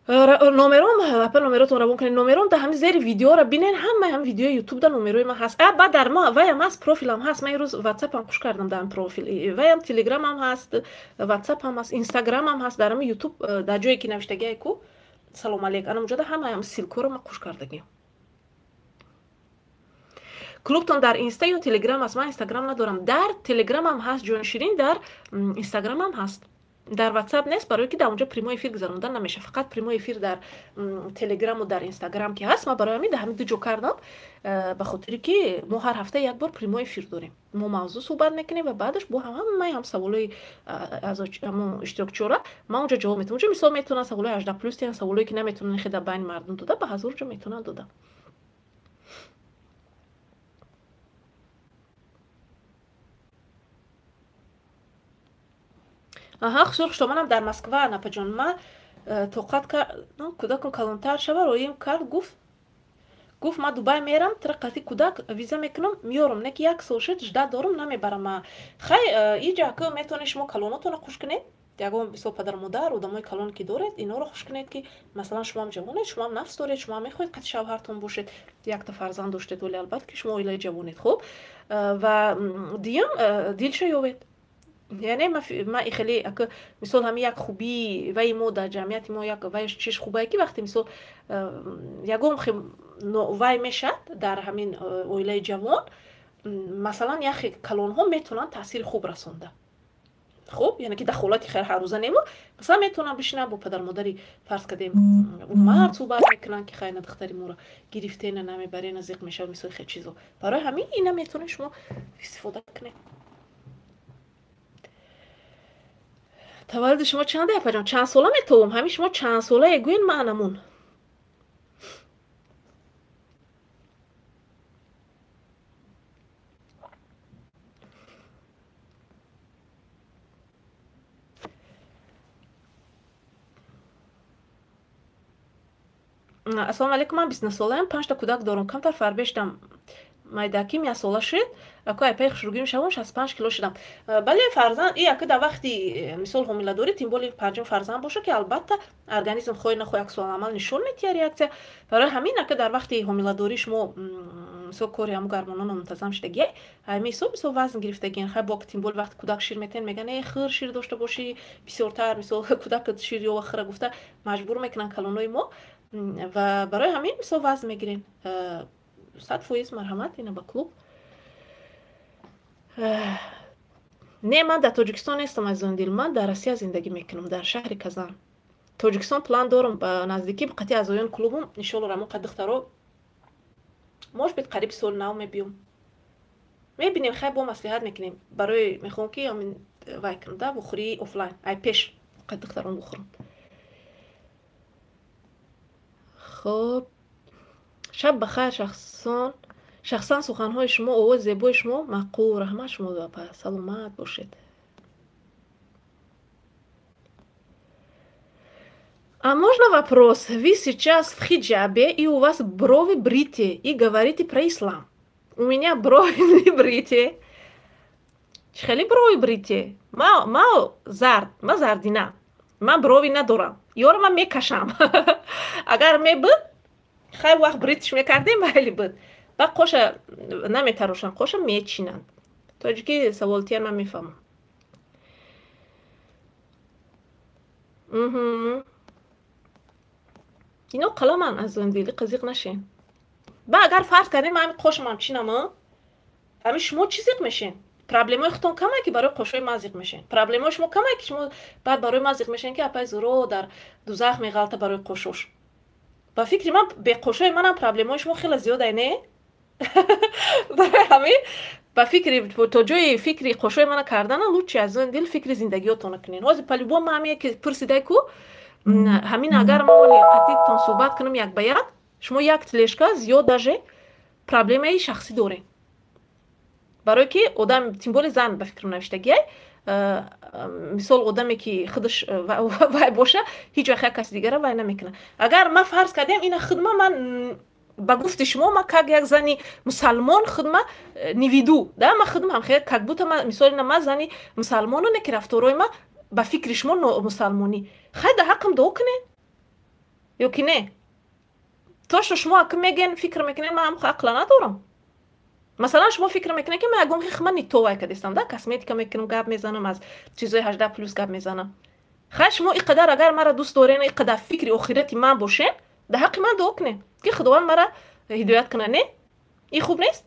Номером, апа, номеротон равон кунед. Номером дар ҳамин зери видеоро бинен, ҳамаи ҳам видеои ютуб да номерои ман ҳаст. Баъд дар ма ваям ҳаст, профилам ҳаст. Ман имрӯз ватсапам хуш кардам, дар профил ваям телеграмам ҳаст, ватсапам ҳаст, инстаграмам ҳаст. Дар ҳамин ютуб дар ҷое ки навиштагиай ку салом алейк, ана муҷода ҳамаи ҳам ссылкоро ман хуш кардагиам. Клубтон дар инста ё телеграм аст? Ман инстаграм надорам. Дар телеграмам ҳаст, ҷонширин, дар инстаграмам ҳаст. Дар ватсап нест, барое ки дар онҷо прямой эфир гузаронда намеша. Фақат прямой эфир дар телеграму дар инстаграм ки ҳаст. Ман барои ҳамин дар ҳамин ду ҷо кардам, ба хотире ки мо ҳар ҳафта як бор прямой эфир дорем. Мо мавзӯъ суҳбат мекунем ва баъдаш бо ҳамаи ҳам саволои ҳамон иштирокчиёра ман онҷо ҷавоб метавам. Онҷо мисол метавонанд саволои 18+ диҳанд, саволое ки наметавонанд хе дар байни мардум дода, ба ҳазор ҷо метавонанд дода. Аҳа, хусур хушто, манам дар Москва, напаҷон. Ман тоқат кардам, кӯдакам калонтар шава, роим кард, гуфт ман Дубай мерам, тира қати кӯдак виза мекунам, меёрам. Не ки як сол шуд, жда дорам, намебарам. Ма хай, иҷа ака метавонед шумо калонотонро хуш кунед, ягон мисол падару модар, одамои калон ки доред, инҳоро хуш кунед, ки масалан шумоам ҷавонед, шумоам нафс доред, шумоам мехоҳед қати шавҳартон бошед, якта фарзанд доштед, вале албатта ки шумо оилаи ҷавонед. Хуб, ва диюм, дилша ёвед. Яъне ма хеле ака мисол ҳами як хубии ваи мо дар ҷамъияти мо, як вай чиш хубае ки вақте мисол ягон вай мешад дар ҳамин оилаи ҷавон, масалан яхе калонҳо метавонанд таъсири хуб расонда. Хуб, яъне ки дахолати хел ҳаррӯза нему, масалан метавонанд бишинанд бо падару модари, фарз кардем, мард суҳбат мекунанд, ки хай на духтари моро гирифтена, намебарена, зиқ мешавад, мисоли хел чизо. Барои ҳамин ина метавонед шумо истифода кунед. Таваллуди шумо чанде, апаҷон? Чанд сола метавом? Ҳамин шумо чанд солае гӯен, маънамун. Ассалому алайкум, ман 29 солаям, панҷта кӯдак дорам, камтар фарбештам, майдаким 1 сола шуд, аку айпаи хушругим шавон 65 кило шудам. Бале, фарзанд и аку дар вақти мисол ҳомиладорӣ, тем более панҷум фарзанд боша, ки албатта организм хоҳӣ нахоҳӣ аксуламал нишон медиҳад, реаксия. Барои ҳамин ака дар вақти ҳомиладорӣ шумо мисол кори ҳамун гармонҳо номунтазам шудагиай, ҳамин ҳисоб мисол вазн гирифтагиен. Хай, бо тем более вақти кӯдак шир метиҳанд, мегӯянд: э, хӯр, шир дошта бошӣ бисёртар, мисол кӯдакат шир ёва, хӯра гуфта маҷбур мекунанд калонои мо. Ва барои ҳамин мисол вазн мегирен 100%. Марҳамат, ина ба клуб. Не, ман дар Тоҷикистон нестам, азизони дил, ман дар Россия зиндагӣ мекунам, дар шаҳри Казан. Тоҷикистон план дорам ба наздикӣ қати аъзоёни клубум, иншолло, рамон қад духтаро, может быть, қариби соли нав мебиём, мебинем. Хай, бо маслиҳат мекунем. Барои мехоҳам ки ҳамин вай кунам да, вухӯрии офлайн ай пеш қад духтарон бухӯрам. Хоб, шаб бахайр. Шахсон, шахсан суханҳои шумо, овози зебои шумо маъқул. Раҳмат шумо, апа, саломат бошед. А можно вопрос? Вы сейчас в хиджабе, и у вас брови бритые, и говорите про ислам. У меня брови не бритые. Хеле брови бритые. Ма, ма зард, ма зардина. Ман брови надорам. Ёро ман мекашам. Агар мебуд, хай вақт бритиш мекардем, майли буд. Ба қоша наметарошанд, қоша мечинанд. Тоҷики саволтиян ман мефаҳмам. Ино қаламан, азизони дили, қизиқ нашен. Ба агар фарз кардем, ман ҳами қошамам чинам, ҳами шумо чӣ зиқ мешен? Проблемаи худтон камае, ки барои қошҳои ман зиқ мешен? Проблемаи шумо камае, ки шумо баъд барои ман зиқ мешен, ки апай зуро дар дузах меғалта барои қошош? Ба фикри ман, беқошҳои манам проблемаи шумо хеле зиёдай, не? Барои ҳамин ба фикри то ҷои фикри қошҳои мана кардана, лучше, азизони дил, фикри зиндагиётона кунен. Ҳозир по-любому ҳаме ки пурсидай ку, ҳамин агар ма оли қатитон суҳбат кунам як ба як, шумо як тележка зиёд даже проблемаи шахсӣ дорем. Барое ки одам, тем более зан, ба фикрам навиштагиай, мисол одаме ки худаш вай боша, ҳеҷ вақт як каси дигара вай намекунад. Агар ма фарз кардем, ина худма ман ба гуфти шумо, ма как як зани мусалмон худма не веду да, ма худм ҳам хел как будто ма мисол ина ма зани мусалмону не, ки рафторои ма ба фикри шумо мусалмонӣ. Хай, да ҳаққам дуо кунед. Ё ки не? То что шумо ака мегӯен, фикр мекунед, ман ҳам ақла надорам. Масалан, шумо фикр мекунед, ки ман ягон хи ман нито вай кардестам, да, косметика мекунам, гап мезанам, аз чизои 18+ гап мезанам. Хай, шумо и қадар агар мара дӯст дорен, и қадар фикри охирати ман бошен, дар ҳаққи ман дуо кунед, ки Худованд мара ҳидоят кунад, не? Ин хуб нест?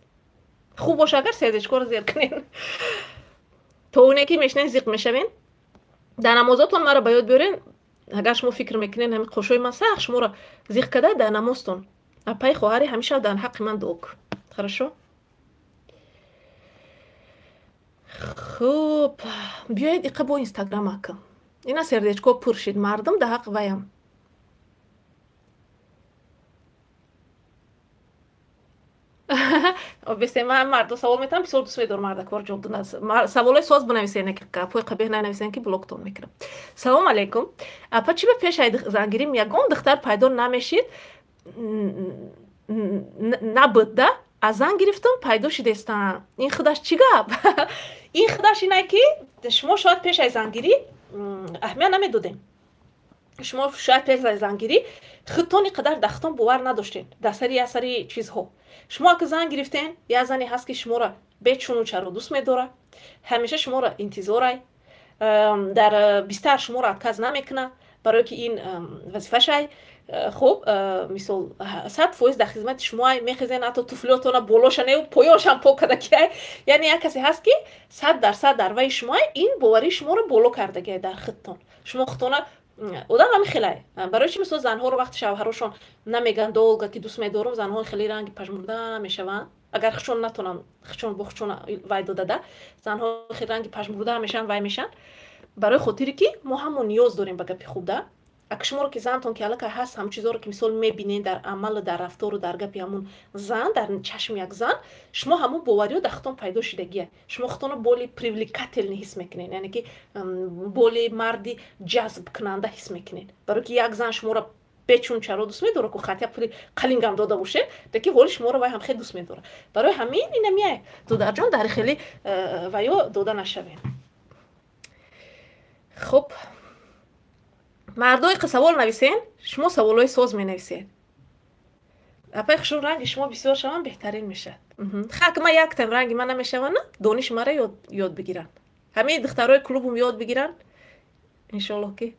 Хуб боша, агар сердечкоро зер кунед. То оне ки мешинен, зиқ мешавен. Дар намозотон мара ба ёд биёрен. Агар шумо фикр мекунед, ҳамин қошои ман сахт шуморо зиқ карда, дар намозтон, апаи хоҳари, ҳамеша дар ҳаққи ман дуо кун. Хорошо? Хуб, биёед иқа бо Инстаграм ака. Ина сердечко пур шид, мардум дар ҳақ ваям. Бесе ман мардо савол метавам, бисёр дӯст медорам мардаквор ҷавоб додан. Саволои соз бинависен, гапҳои қабеҳ нанависен, ки блоктон мекунам. Салом алейкум. Апа, чӣ ба пеш ай зангирим ягон духтар пайдо намешид? Набуд, да? Аз зан гирифтам, пайдо шидестам. Ин худаш чӣ гап? Ин худаш инае, ки шумо шояд пеш ай зангирӣ аҳамият намедодем. Шумо шояд пеш аз зангирӣ худтон ин қадар дар худтон бовар надоштед, дар сари як сари чизҳо. Шумо ака зан гирифтен, як зане ҳаст, ки шуморо бечуну чаро дӯст медорад, ҳамеша шуморо интизорай, дар бистар шуморо отказ намекунад, барое ки ин вазифашай. Хуб, мисол, 100% дар хизмати шумоай, мехезен, ҳатто туфлиотона болоша не, поёншам пок кардакиай. Яъне як касе ҳаст, ки 100% дар ваи шумоай, ин боварии шуморо боло кардагиай дар худтон. Шумо худтона одам ҳами хелай. Барои чи, мисол, занҳоро вақти шавҳарошон намеган долго, ки дӯст медорам, занҳо хеле ранги пажмурда мешаванд, агар худшон натонанд, худшон бо худшон вай додада, занҳо хеле ранги пажмурда мешаванд, вай мешаванд, барои хотире ки мо ҳамон ниёз дорем ба гапи хуб, да. Ака шуморо ки зантон ки аллакай ҳаст, ҳамон чизоро ки, мисол, мебинед дар амалу, дар рафтору, дар гапи ҳамун зан, дар чашми як зан, шумо ҳамун бовариё дар худтон пайдо шидагия. Шумо худтонро более привлекательный ҳис мекунед, яъне ки более марди ҷазбкунанда ҳис мекунед, барое ки як зан шуморо бечун чаро дӯст медорад ку, хатя пули қалингам дода бошед, леки ҳоли шуморо вай ҳам хеле дӯст медорад. Барои ҳамин инамия, додарҷон, дар хеле ваё дода нашавем. Хуб, мардое ки савол нависен, шумо саволҳои соз менависед. Апаи хушрӯ, ранги шумо бисёр шаванд, беҳтарин мешавад. Хак, ман яктам ранги ман намешаванд, дониши мара ёд бигиранд, ҳамаи духтарои клубум ёд бигиранд, иншоаллоҳ ки.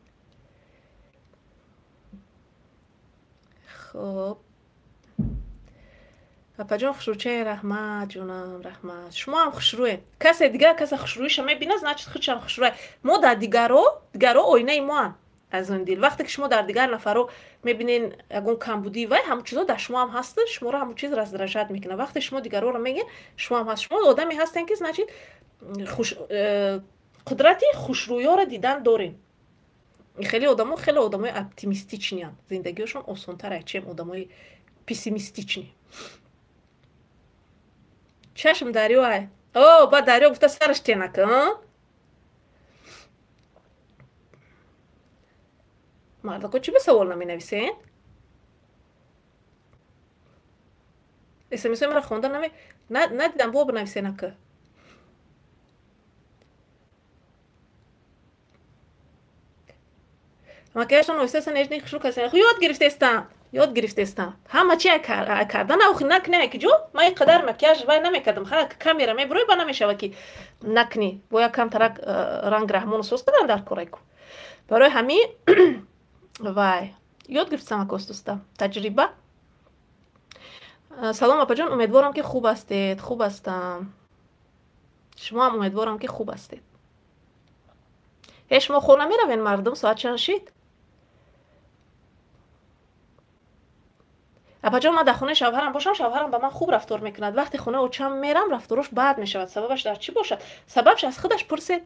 Хуб, апаҷон хушрӯчае, раҳмат, ҷонам, раҳмат. Шумо ҳам хушрӯед. Касе дигар касе хушрӯиша мебинад, значит, худшам хушрӯяд. Мо дар дигаро, дигаро оинаи моанд, азони дил. Вақте ки шумо дар дигар нафаро мебинен ягон камбудии вай, ҳамон чизо дар шумо ҳам ҳаст, шуморо ҳамон чиз раздражать мекунад. Вақте шумо дигароро мегӯед, шумо ҳам ҳаст, шумо одаме ҳастем, ки, значит, қудрати хушрӯёро дидан дорем. Хеле одамо хеле одамои оптимистичныянд, зиндагиашон осонтар ай, чем одамои пессимистичный. Чашм дарё ай. О, ба дарё гуфта сараш тенака. Мардако, чӣ ба савол наменависен? СМСои маро хонда надидам, бо бинависен ака. Макияжтон оҳиста нежный, хушрӯ касен. Ёд гирифтестам, ёд гирифтестам. Ҳама чи кардан, охи накунӣ, ки ҷо ман ин қадар макияж вай намекардам. Ха, камера мебурӯй, ба намешава, ки накунӣ. Бояд камтарак ранг раҳмону соз кардан дар корайку. Барои ҳамин вай ёд гирифтам, акостуста таҷриба. Салом, апаҷон, умедворам, ки хуб ҳастед. Хуб ҳастам, шумо ҳам умедворам, ки хуб ҳастед. Э, шумо хона меравен, мардум? Соат чанд шид? Апаҷон, ман дар хонаи шавҳарам бошам, шавҳарам ба ман хуб рафтор мекунад. Вақте хонаи очам мерам, рафторош бад мешавад. Сабабаш дар чӣ бошад? Сабабш аз худаш пурсед.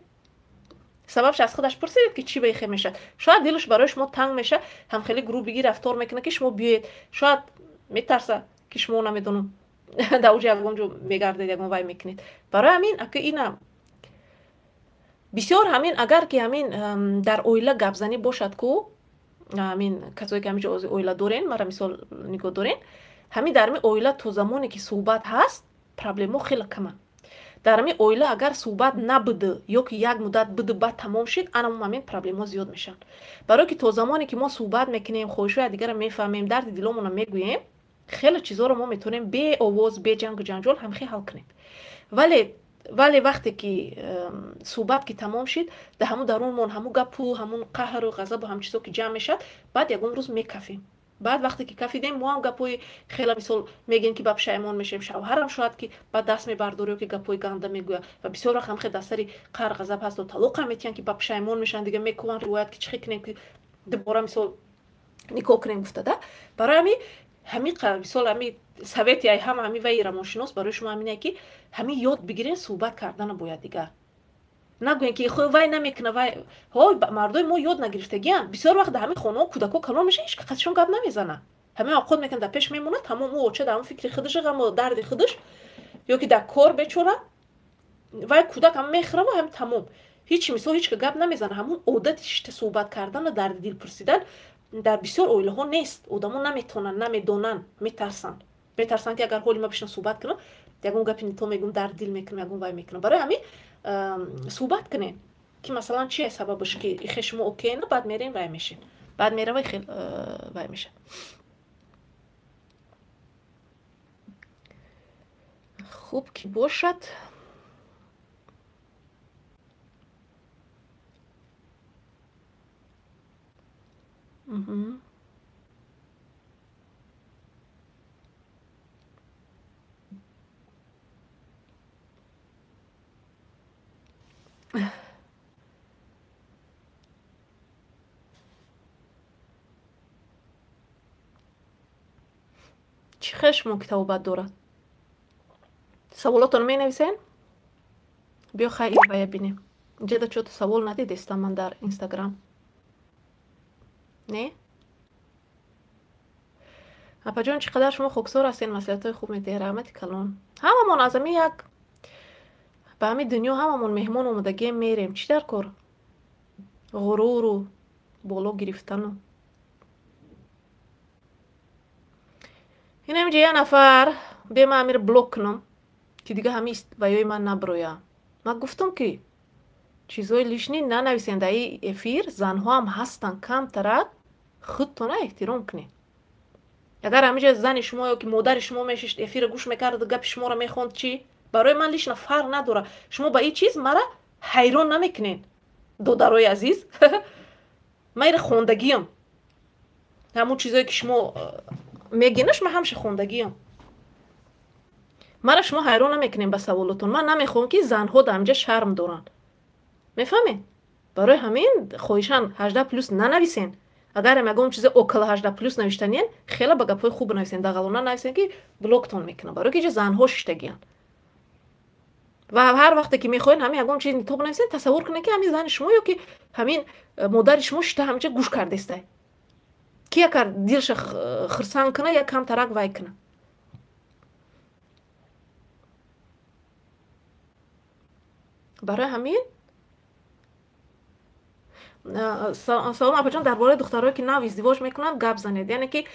Сабабш аз худаш пурсидед, ки чӣ бехе мешавад. Шояд дилаш барои шумо танг мешавад, ҳам хеле грубый рафтор мекунад, ки шумо биёед. Шояд метарса, ки шумо, намедонам, дар уҷа ягон ҷо мегардед, ягон вай мекунед. Барои ҳамин ака ина бисёр ҳамин, агар ки ҳамин дар оила гапзанӣ бошад ку, ҳамин касое ки ҳаминҷо оила дорен, мара мисол нигоҳ дорен, ҳамин дар ҳамин оила то замоне ки суҳбат ҳаст, проблемаҳо хеле каманд. Дар ҳамин оила агар суҳбат набуду ё ки як муддат буду, баъд тамом шид, ана он момент проблемаҳо зиёд мешаванд. Барое ки то замоне ки мо суҳбат мекунем, хоҳишҳои якдигарро мефаҳмем, дарди диломонро мегӯем, хеле чизҳоро мо метавонем бе овоз, бе ҷангу ҷанҷол ҳамхел ҳал кунем. Вале вақте ки суҳбат ки тамом шид, дар ҳамун дарунмон ҳамун гапу, ҳамун қаҳру ғазабу ҳам чизҳо ки ҷамъ мешавад, баъд ягон рӯз мекафем. Баъд вақте ки кафидем, мо ҳам гапҳои хела, мисол, мегӯем ки ба пушаймон мешавем, шавҳарам шояд ки ба даст мебардорӣ ё ки гапҳои ганда мегӯяд. Ва бисёр вақт ҳамхел дар сари қаҳр ғазаб ҳасту талоқам метиҳанд, ки ба пушаймон мешаванд, дига мекӯванд ривоят ки чӣ хел кунем, ки дубора, мисол, никоҳ кунем гуфтада. Барои ҳамин мисол, ҳамин совети ай ҳама ҳамин ваи равоншинос барои шумо ҳамине, ки ҳамин ёд бигирен суҳбат кардана бо якдигар. Нагӯем ки хо вай намекуна, вай ҳой. Мардои мо ёд нагирифтагианд. Бисёр вақт дар ҳамин хонаҳо кӯдакҳо калон мешаванд, ҳеч қасишон гап намезанад. Ҳамин овқот мекунад, дар пеш мемонад, тамом, ӯ оча дар ҳамон фикри худаш, ғаму дарди худаш, ё ки дар кор бечора, вай кӯдак ҳам мехӯрава, ҳам тамом, ҳеч, мисол, ҳеч гап намезанад. Ҳамун одати шишта суҳбат кардану дарди дил пурсидан дар бисёр оилаҳо нест. Одамо наметавонанд, намедонанд, метарсанд, ки агар ҳоли ма бишинам суҳбат кунам, ягон гапи не то мегӯм, дарди дил мекунам, ягон вай мекунам. Барои ҳамин суҳбат кунем, ки масалан чи сабабаш ки ихе шумо окей на, баъд мерем, вай мешем, баъд мерава, хел вай мешад. Хуб ки бошад. Чӣ хел шумо китобат дорад? Саволотонро менависен? Биё, хай, вая бинем. Инҷода чё-то савол надидестам ман дар Инстаграм. Не, апаҷон, чӣ қадар шумо хоксор ҳастен, маслиҳатҳои хуб медиҳед, раҳмати калон. Ҳамамон аз ҳамин як ба ҳамин дунё ҳамамон меҳмон омадагием, мерем. Чӣ дар кор ғуруру боло гирифтану ин? Ҳаминҷа як нафар бе ман амир блок кунам, ки дига ҳамин ваёи ман наброя. Ман гуфтам, ки чизҳои лишний нанависен дар ин эфир, занҳоам ҳастанд, камтарак худтона эҳтиром кунед. Агар ҳаминҷа зани шумо ё ки модари шумо мешишт, эфирро гӯш мекард, гапи шуморо мехонд, чӣ? Барои ман лично фарқ надорад. Шумо ба ин чиз мара ҳайрон намекунед, додарои азиз. Ман ира хондагиам, ҳамун чизое ки шумо мегинаш, ман ҳамаша хондагиам. Мара шумо ҳайрон намекунем ба саволотон. Ман намехоҳам, ки занҳо дар ҳаминҷа шарм доранд, мефаҳмед? Барои ҳамин хоҳишан 18+ нанависен. Агарам ягон чизе около 18+ навиштаниян, хеле ба гапҳои хуб нависен, дағалона нависен, ки блоктон мекунам. Барои ки иҷа занҳо шиштагиянд. Ва ҳар вақте ки мехоҳед ҳамин ягон чиз не то бинависен, тасаввур кунед, ки ҳамин зани шумо ё ки ҳамин модари шумо шишта ҳаминҷа гӯш кардестай, ки якар дилша хирсанд куна, як камтарак вай куна. Барои ҳамин салом, апаҷон, дар бораи духтарое ки нав издивоҷ мекунанд гап занед. Яъне ки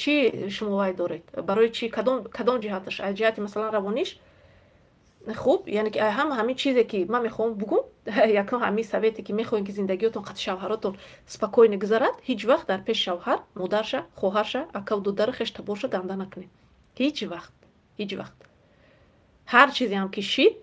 чӣ шумо вай доред, барои чӣ, кадом ҷиҳаташ? Аз ҷиҳати, масалан, равониш? Хуб, яъне ки ҳама ҳамин чизе ки ман мехоҳам бугум, якум ҳамин совете, ки мехоҳем, ки зиндагиётон қати шавҳаротон спокойно гузарад, ҳеҷ вақт дар пеши шавҳар модарша, хоҳарша, акаву додару хештаборша ганда накунед. Ҳеҷ вақт, ҳеҷ вақт. Ҳар чизеам ки шид,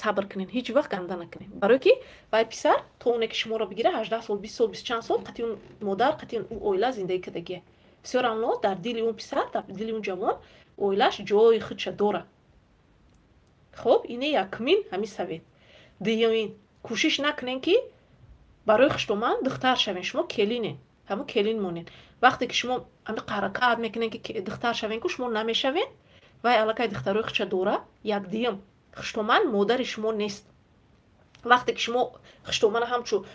сабр кунед, ҳеҷ вақт ганда накунед. Барое ки вай писар то оне ки шуморо бигира, 18 сол, 20 сол, бисту чанд сол қати он модар, қати ӯ оила зиндагӣ кардагия. Всё равно дар дили он писар, дар дили он ҷавон оилаш ҷои худша дорад. Хуб, ине якумин ҳамин совет. Дуюмин, кӯшиш накунед, ки барои хуштоман духтар шавен. Шумо келинен, ҳамун келин монед. Вақте ки шумо ҳами ҳаракат мекунед, ки духтар шавен, ку шумо намешавен, вай аллакай духтарои худша дора. Як дуюм, хуштоман модари шумо нест. Вақте ки шумо хуштомана ҳамчун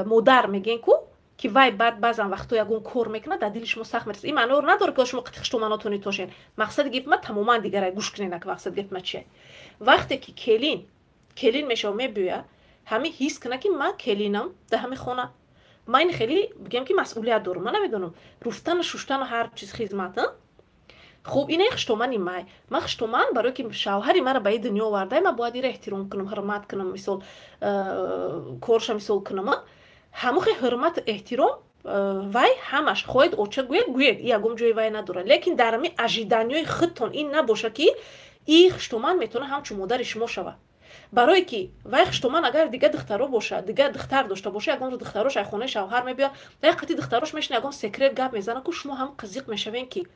модар мегӯен ку, ки вай баъд баъзан вақтҳо ягон кор мекунад, дар дили шумо сахт мерасад. Ин маъноро надорад, ки шумо қати хуштоманотони тошен. Мақсади гапи ман тамоман дигарай. Гӯш кунед, ак мақсади гапи ман чия. Вақте ки келин мешава, мебиёяд, ҳамин ҳис кунад, ки ман келинам дар ҳамин хона, ман ин хеле бигӯям, ки масъулият дорам, ман намедонам, руфтану шуштану ҳар чиз, хизмат. Хуб, ина хуштомани май. Ман хуштоман, барое ки шавҳари мара ба ин дунё овардай, ман бояд ира эҳтиром кунам, ҳурмат кунам, мисол, корша мисол кунам. Ҳамохе ҳурмату эҳтиром вай ҳамаш хоҳед, оча гӯед, гӯед, ягон ҷои вай надорад. Лекин дар ҳами ожидания ҳои худтон ин набоша, ки и хуштоман метавона ҳамчун модари шумо шавад. Барое ки вай хуштоман агар дига духтаро боша, дига духтар дошта боша, ягон рӯз духтарош ай хонаи шавҳар мебиёяд, як қати духтарош мешина, ягон секрет гап мезанад ку, шумо ҳам қизиқ мешавем, ки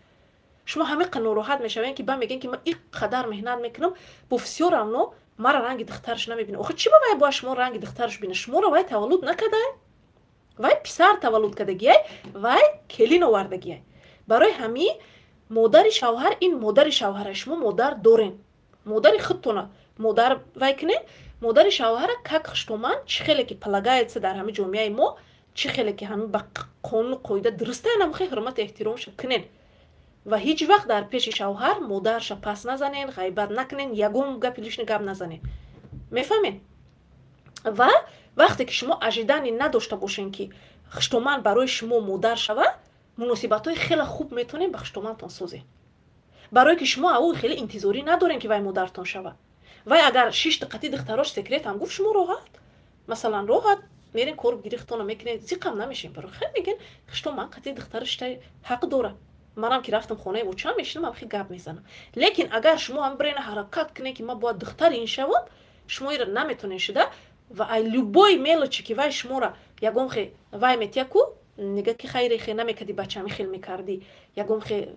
шумо ҳамиқа нороҳат мешавем, ки ба мегӯем, ки ман ин қадар меҳнат мекунам, бо всё равно мара ранги духтараш намебинад. Охи, чӣ ба вай бояд шумо ранги духтараш бинад? Шуморо вай таваллуд накардай, вай писар таваллуд кардагиай, вай келин овардагиай. Барои ҳамин модари шавҳар ин модари шавҳара. Шумо модар дорен, модари худтона модар вай кунед. Модари шавҳара как хуштоман, чӣ хеле ки полагается дар ҳамин ҷомеаи мо, чӣ хеле ки ҳамин ба қонуну қоида дурустае, намхе ҳурмату эҳтиромша кунед ва ҳеҷ вақт дар пеши шавҳар модарша пас назанен, ғайбат накунен, ягон гапи лишний гап назанен. Мефаҳмед? Ва вақте ки шумо ожидание надошта бошен, ки хуштоман барои шумо модар шавад, муносибатҳои хеле хуб метавонем ба хуштомантон созед, барое ки шумо ау хеле интизорӣ надорем, ки вай модартон шавад. Вай агар шишти қати духтарош секрет ам гуфт, шумо роҳат, масалан, роҳат мерен, кор гирифтона мекунед, зиқам намешем. Барои хел мегӯен, хуштоман қати духтараш ҳақ дорад, манам ки рафтам хонаи очам, мешинам, ҳамхи гап мезанам. Лекин агар шумо ҳам бирена ҳаракат кунед, ки ман бояд духтари ин шавам, шумо ира наметонед шуда. Ва ай любой мелочи, ки вай шуморо ягон хе вай метия ку, мега, ки хайре хе намекарди, бачами хел мекардӣ, ягон хе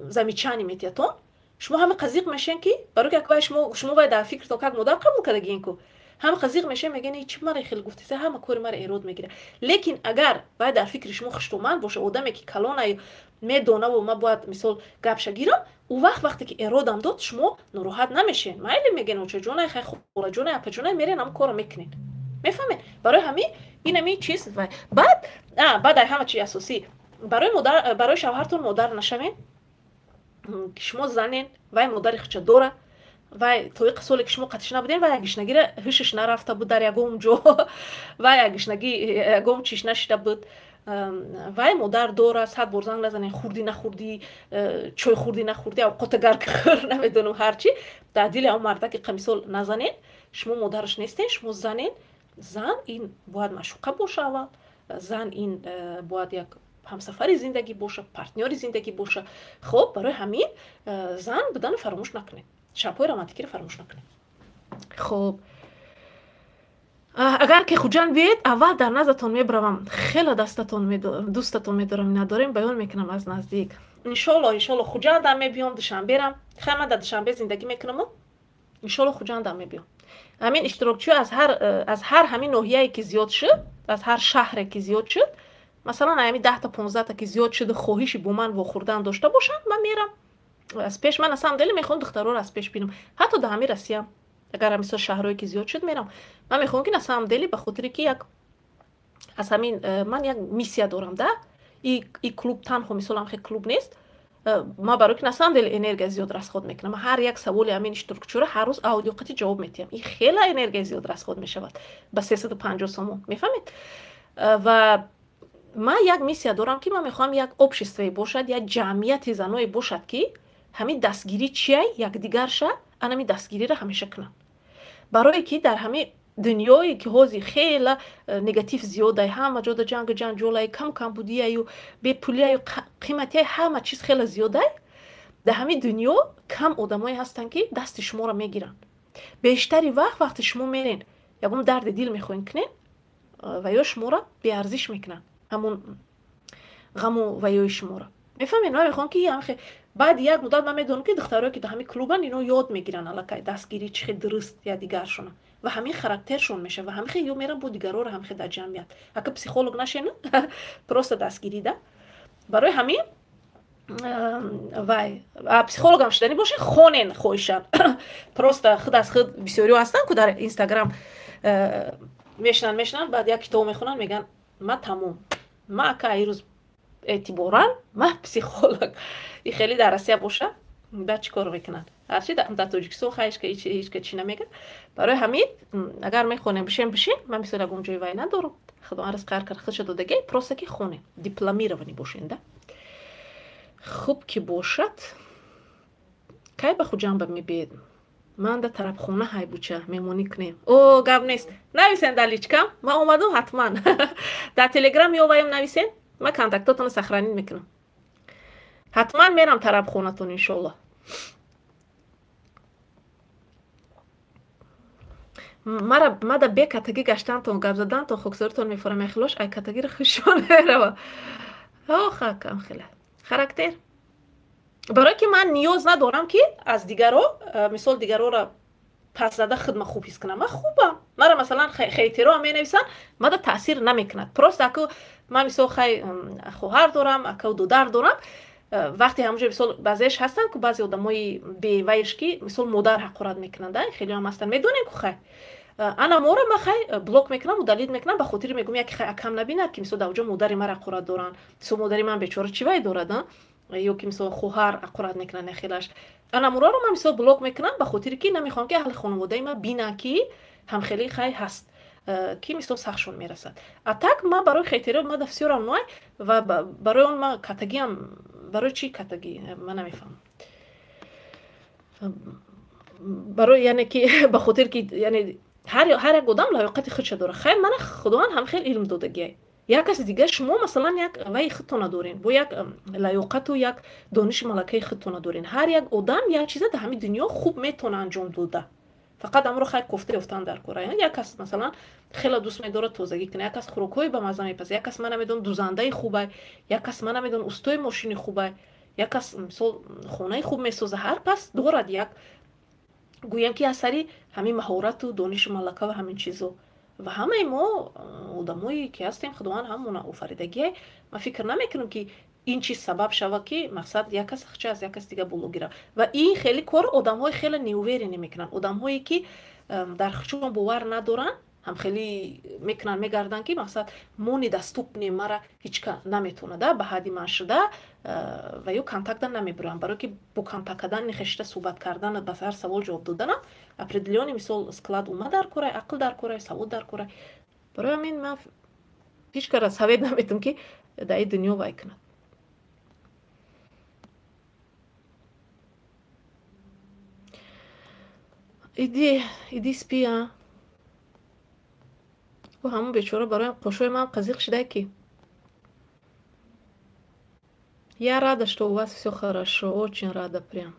замечание метиятон, шумо ҳама қазиқ мешен, ки барои як вай шумо вай дар фикртон как модар қабул кардагиен ку, ҳама қазиқ мешен, мегӯян, чӣ мара хел гуфтеса, ҳама кори мара эрод мегирад. Лекин агар вай дар фикри шумо хуштоманд боша, одаме ки калонай медонаву ман бояд, мисол, гапша гирам, ӯ вақт вақте ки эродам дод, шумо нороҳат намешен. Майли, мегӯен, очаҷонай, хай, холаҷонай, апаҷонай, мерен, ҳам корро мекунед. Мефаҳмед? Барои ҳамин инами чиз. Вай баъд ай ҳама чи асосӣ, барои модар, барои шавҳартон модар нашавен. Шумо занен, вай модари худша дора. Вай то иқа соле ки шумо қатиш набуден, вай гишнагира ҳушаш нарафта буд дар ягон ҷо, вай гишнагӣ ягон чиш нашида буд. Вай модар дора. 100 бор занг назанен, хурдӣ, нахурдӣ, чой хурдӣ, нахурдӣ, авқота гарк хӯр, намедонам, ҳарчи дар дили он мардаки қамисол назанен. Шумо модараш нестен, шумо занен. Зан ин бояд маъшуқа боша аввал, зан ин бояд як ҳамсафари зиндагӣ боша, партнёри зиндагӣ боша. Хоб, барои ҳамин зан буданро фаромӯш накунед, шабҳои романтикиро фаромӯш накунед. Хоб, агар ки Хуҷанд биед, аввал дар наздатон мебравам. Хеле дастатон, дӯстатон медорам, надорем, баён мекунам аз наздик. Иншолло, иншолло, Хуҷандам мебиём, Душанберам. Хай, ман дар Душанбе зиндагӣ мекунаму иншолло Хуҷандам мебиём. Ҳамин иштирокчиҳо аз ҳар ҳамин ноҳияе ки зиёд шуд, аз ҳар шаҳре ки зиёд шуд, масалан, ҳамин 10-та, 15-та ки зиёд шуду хоҳиши бо ман вохӯрдан дошта бошанд, ман мерам аз пеш. Ман на самом деле мехоҳам духтароро аз пеш бинам. Ҳатто дар ҳамин Россиям агар мисол шаҳрое ки зиёд шуд, мерам. Ман мехоҳам, ки на самом деле, ба хотире ки як аз ҳамин ман як миссия дорам да. И клуб танҳо, мисол, ҳамхе клуб нест. Ман барои ки на самом деле энергия зиёд расход мекунам, ҳар як саволи ҳамин иштирокчиро ҳар рӯз аудиоқати ҷавоб метиҳам. Ин хеле энергия зиёд расход мешавад ба 350 сомон, мефаҳмед? Ва ман як миссия дорам, ки ман мехоҳам як общество е бошад, як ҷамъияти заное бошад, ки ҳамин дастгирӣ чияй, якдигарша анами дастгириро ҳамеша кунанд. Барое ки дар ҳамин дунёе ки ҳозир хела негатив зиёдай, ҳама ҷода ҷангу ҷанҷолай, каму камбудияю бепулияю қиматияй, ҳама чиз хеле зиёдай, дар ҳамин дунё кам одамое ҳастанд, ки дасти шуморо мегиранд. Бештари вақт, вақте шумо мерен, ягон дарди дил мехоҳем кунед, ва ё шуморо беарзиш мекунанд, ҳамун ғаму ваёи шуморо. Мефаҳмед? Ман мехоҳам, ки баъди як муддат, ман медонам, ки духтарое ки дар ҳамин клубанд, ино ёд мегиранд аллакай дастгирӣ чӣ хел дуруст якдигаршона ва ҳамин характершон мешавад ва ҳамин хел ё меран бо дигарора, ҳамин хел дар ҷамъият. Ака психолог нашена, просто дастгирӣ да. Барои ҳамин вай психологам шуданӣ бошед, хонен, хоҳишан. Просто худ аз худ бисёриҳо ҳастанд ку, дар Инстаграм мешинанд, мешинанд, баъд як китоб мехонанд, мегӯянд: «Ман тамом, ман ака ирӯз эътиборан ман психолог». И хеле дар Россия боша, баъд чӣ кор мекунанд? Ҳарчи дар Тоҷикистон хайшка ҳечка чӣ намегӯяд. Барои ҳамин агар мехонем, бишен, бишен. Ман бисёр ягон ҷои вай надорам, худованд ризқ ҳар кар худша додагӣ. Просто ки хонем, дипломированный бошен да, хуб ки бошад. Кай ба Хуҷанба мебиед? Ман да тарабхона ҳайбуча мемонӣ кунем. О, гап нест. Нависен дар личкам, ман омадам ҳатман. Дар телеграм ёваем нависен, ман контактотонро сохранить мекунам. Ҳатман мерам тарабхонатон иншоллоҳ. Мара мада бе катагӣ гаштантон, гап задантон, хоксоритон мефорам, яхелош ай катагиро хушон мерава. Ох, акам хела. Характер. Барое ки ман ниёз надорам ки аз дигаро, мисол дигароро пас зада худма хуб ҳис кунам. Ман хубам. Мара масалан хейтеро менависанд, мада таъсир намекунад. Просто аку ман мисол хай хоҳар дорам, аку дудар дорам. Вақте ҳамонҷо мисол баъзеаш ҳастанд ку баъзе одамои бевайш ки мисол модар ҳақорат мекунанд, хеле ҳам ҳастанд. Медонем ку хай. Ана мора ма хай блок мекунам, удалить мекунам, ба хотири мегӯям яке хай акам набинад ки мисол дар оҷо модари мара ҳақорат доранд. Мисол модари ман бечора чӣ вай дорад, ё ки мисол хоҳар ҳақорат мекунанд яхелаш. Ана мораро ман мисол блок мекунам ба хотири ки намехоҳам ки аҳли хонаводаи ман бинанд ки ҳамхелии хай ҳаст, ки мисол сахшон мерасад. А так ман барои хейтериё мада всё равно ва барои он ман катагиам. Барои чӣ катагӣ ман намефаҳмам. Барои яъне ки ба хотир ки яъне ҳар як одам лаёқати худша дорад. Хай мана Худованд ҳам хел илм додагиай. Як каси дигар шумо масалан як ваи худтона дорен, бо як лаёқату як дониши малакаи худтона дорен. Ҳар як одам як чиза дар ҳамин дунё хуб метавона анҷом дода. Фақат амро хай кофта ёфтан дар кора. Як кас масалан хеле дӯст медорад тозагӣ кунад, як кас хӯрокҳои ба мазза мепазад, як кас ман намедонам дузандаи хубай, як кас ман намедонам устои мошини хубай, як кас мисол хонаи хуб месозад. Ҳар кас дорад як гӯям ки асари ҳамин маҳорату донишу малака ва ҳамин чизо. Ва ҳамаи мо одамое ки ҳастем, Худованд ҳамона офаридагиай. Ман фикр намекунам ки ин чиз сабаб шавад ки мақсад як кас хча аз як кас дига боло гирад. Ва ин хеле кор одамҳои хеле неуверенӣ мекунанд, одамҳое ки дар худшон бовар надоранд, ҳам хеле мекунанд, мегарданд ки мақсад мо недоступнем, мара ҳеҷ ка наметавонад ба ҳадди ман шуда ва ё контакта намебуранд. Барое ки бо контакт кардан, нехешта суҳбат кардан, ба ҳар савол ҷавоб доданам определённый мисол склад ума дар корай, ақл дар корай, савод дар корай. Барои ҳамин ман ҳеҷ кара совет наметам ки дар ин дунё вай кунад. Иди, иди спи, а. Ӯ ҳамон бечора бароям қошои ман қазиқ шида ки. Я рада, что у вас всё хорошо, очень рада прям.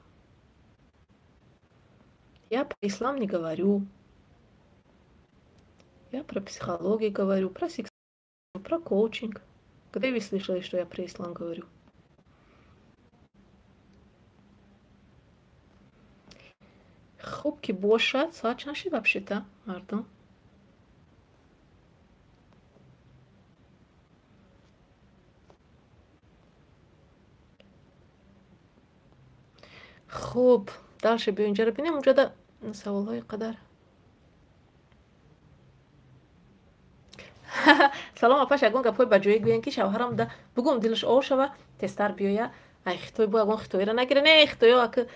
Я про ислам не говорю. Я про психологию говорю, про секс, про коучинг. Где вы слышали, что я про ислам говорю? Хуб ки бошад, соат чанд шид вообще-то, мардум? Хуб, дальше биё инҷаро бинем, унҷода саволҳои қадар. Салом апаш, ягон гапҳои ба ҷое гӯянд ки шавҳарам да бугум дилаш ов шава, тезтар биёя. Ай хитой бо ягон хитоиро нагира. Не, хитоиё аки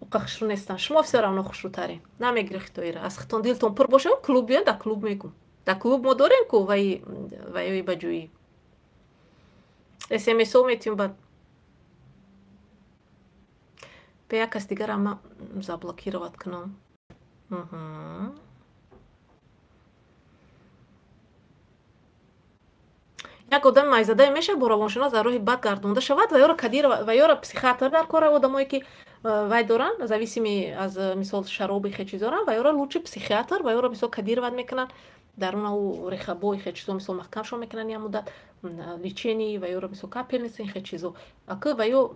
уқа хушрӯ нестанд. Шумо всё равно хушрӯтарен. Намегири хитоиро. Аз хитон дилтон пур боша, клуб биён, дар клуб мегум. Дар клуб мо дорем ку ваёи ба ҷоӣ. СМС-о метиҳем баъд. Бе як кас дигарам ман заблокировать кунам. Як одами майзадае мешавад бо равоншинос дар роҳи бад гардонда шавад ва ёро кадир ва ёро психиатр дар кора одамое ки вай доранд, зависими аз мисол шароби хе чиз доранд, ва ёро лучше психиатр ва ёро мисол кадировать мекунанд, дар он ау рехабои хе чизо мисол маҳкамшон мекунанд як муддат лечение ва ёро мисол капельница хе чизо. Аки ва ё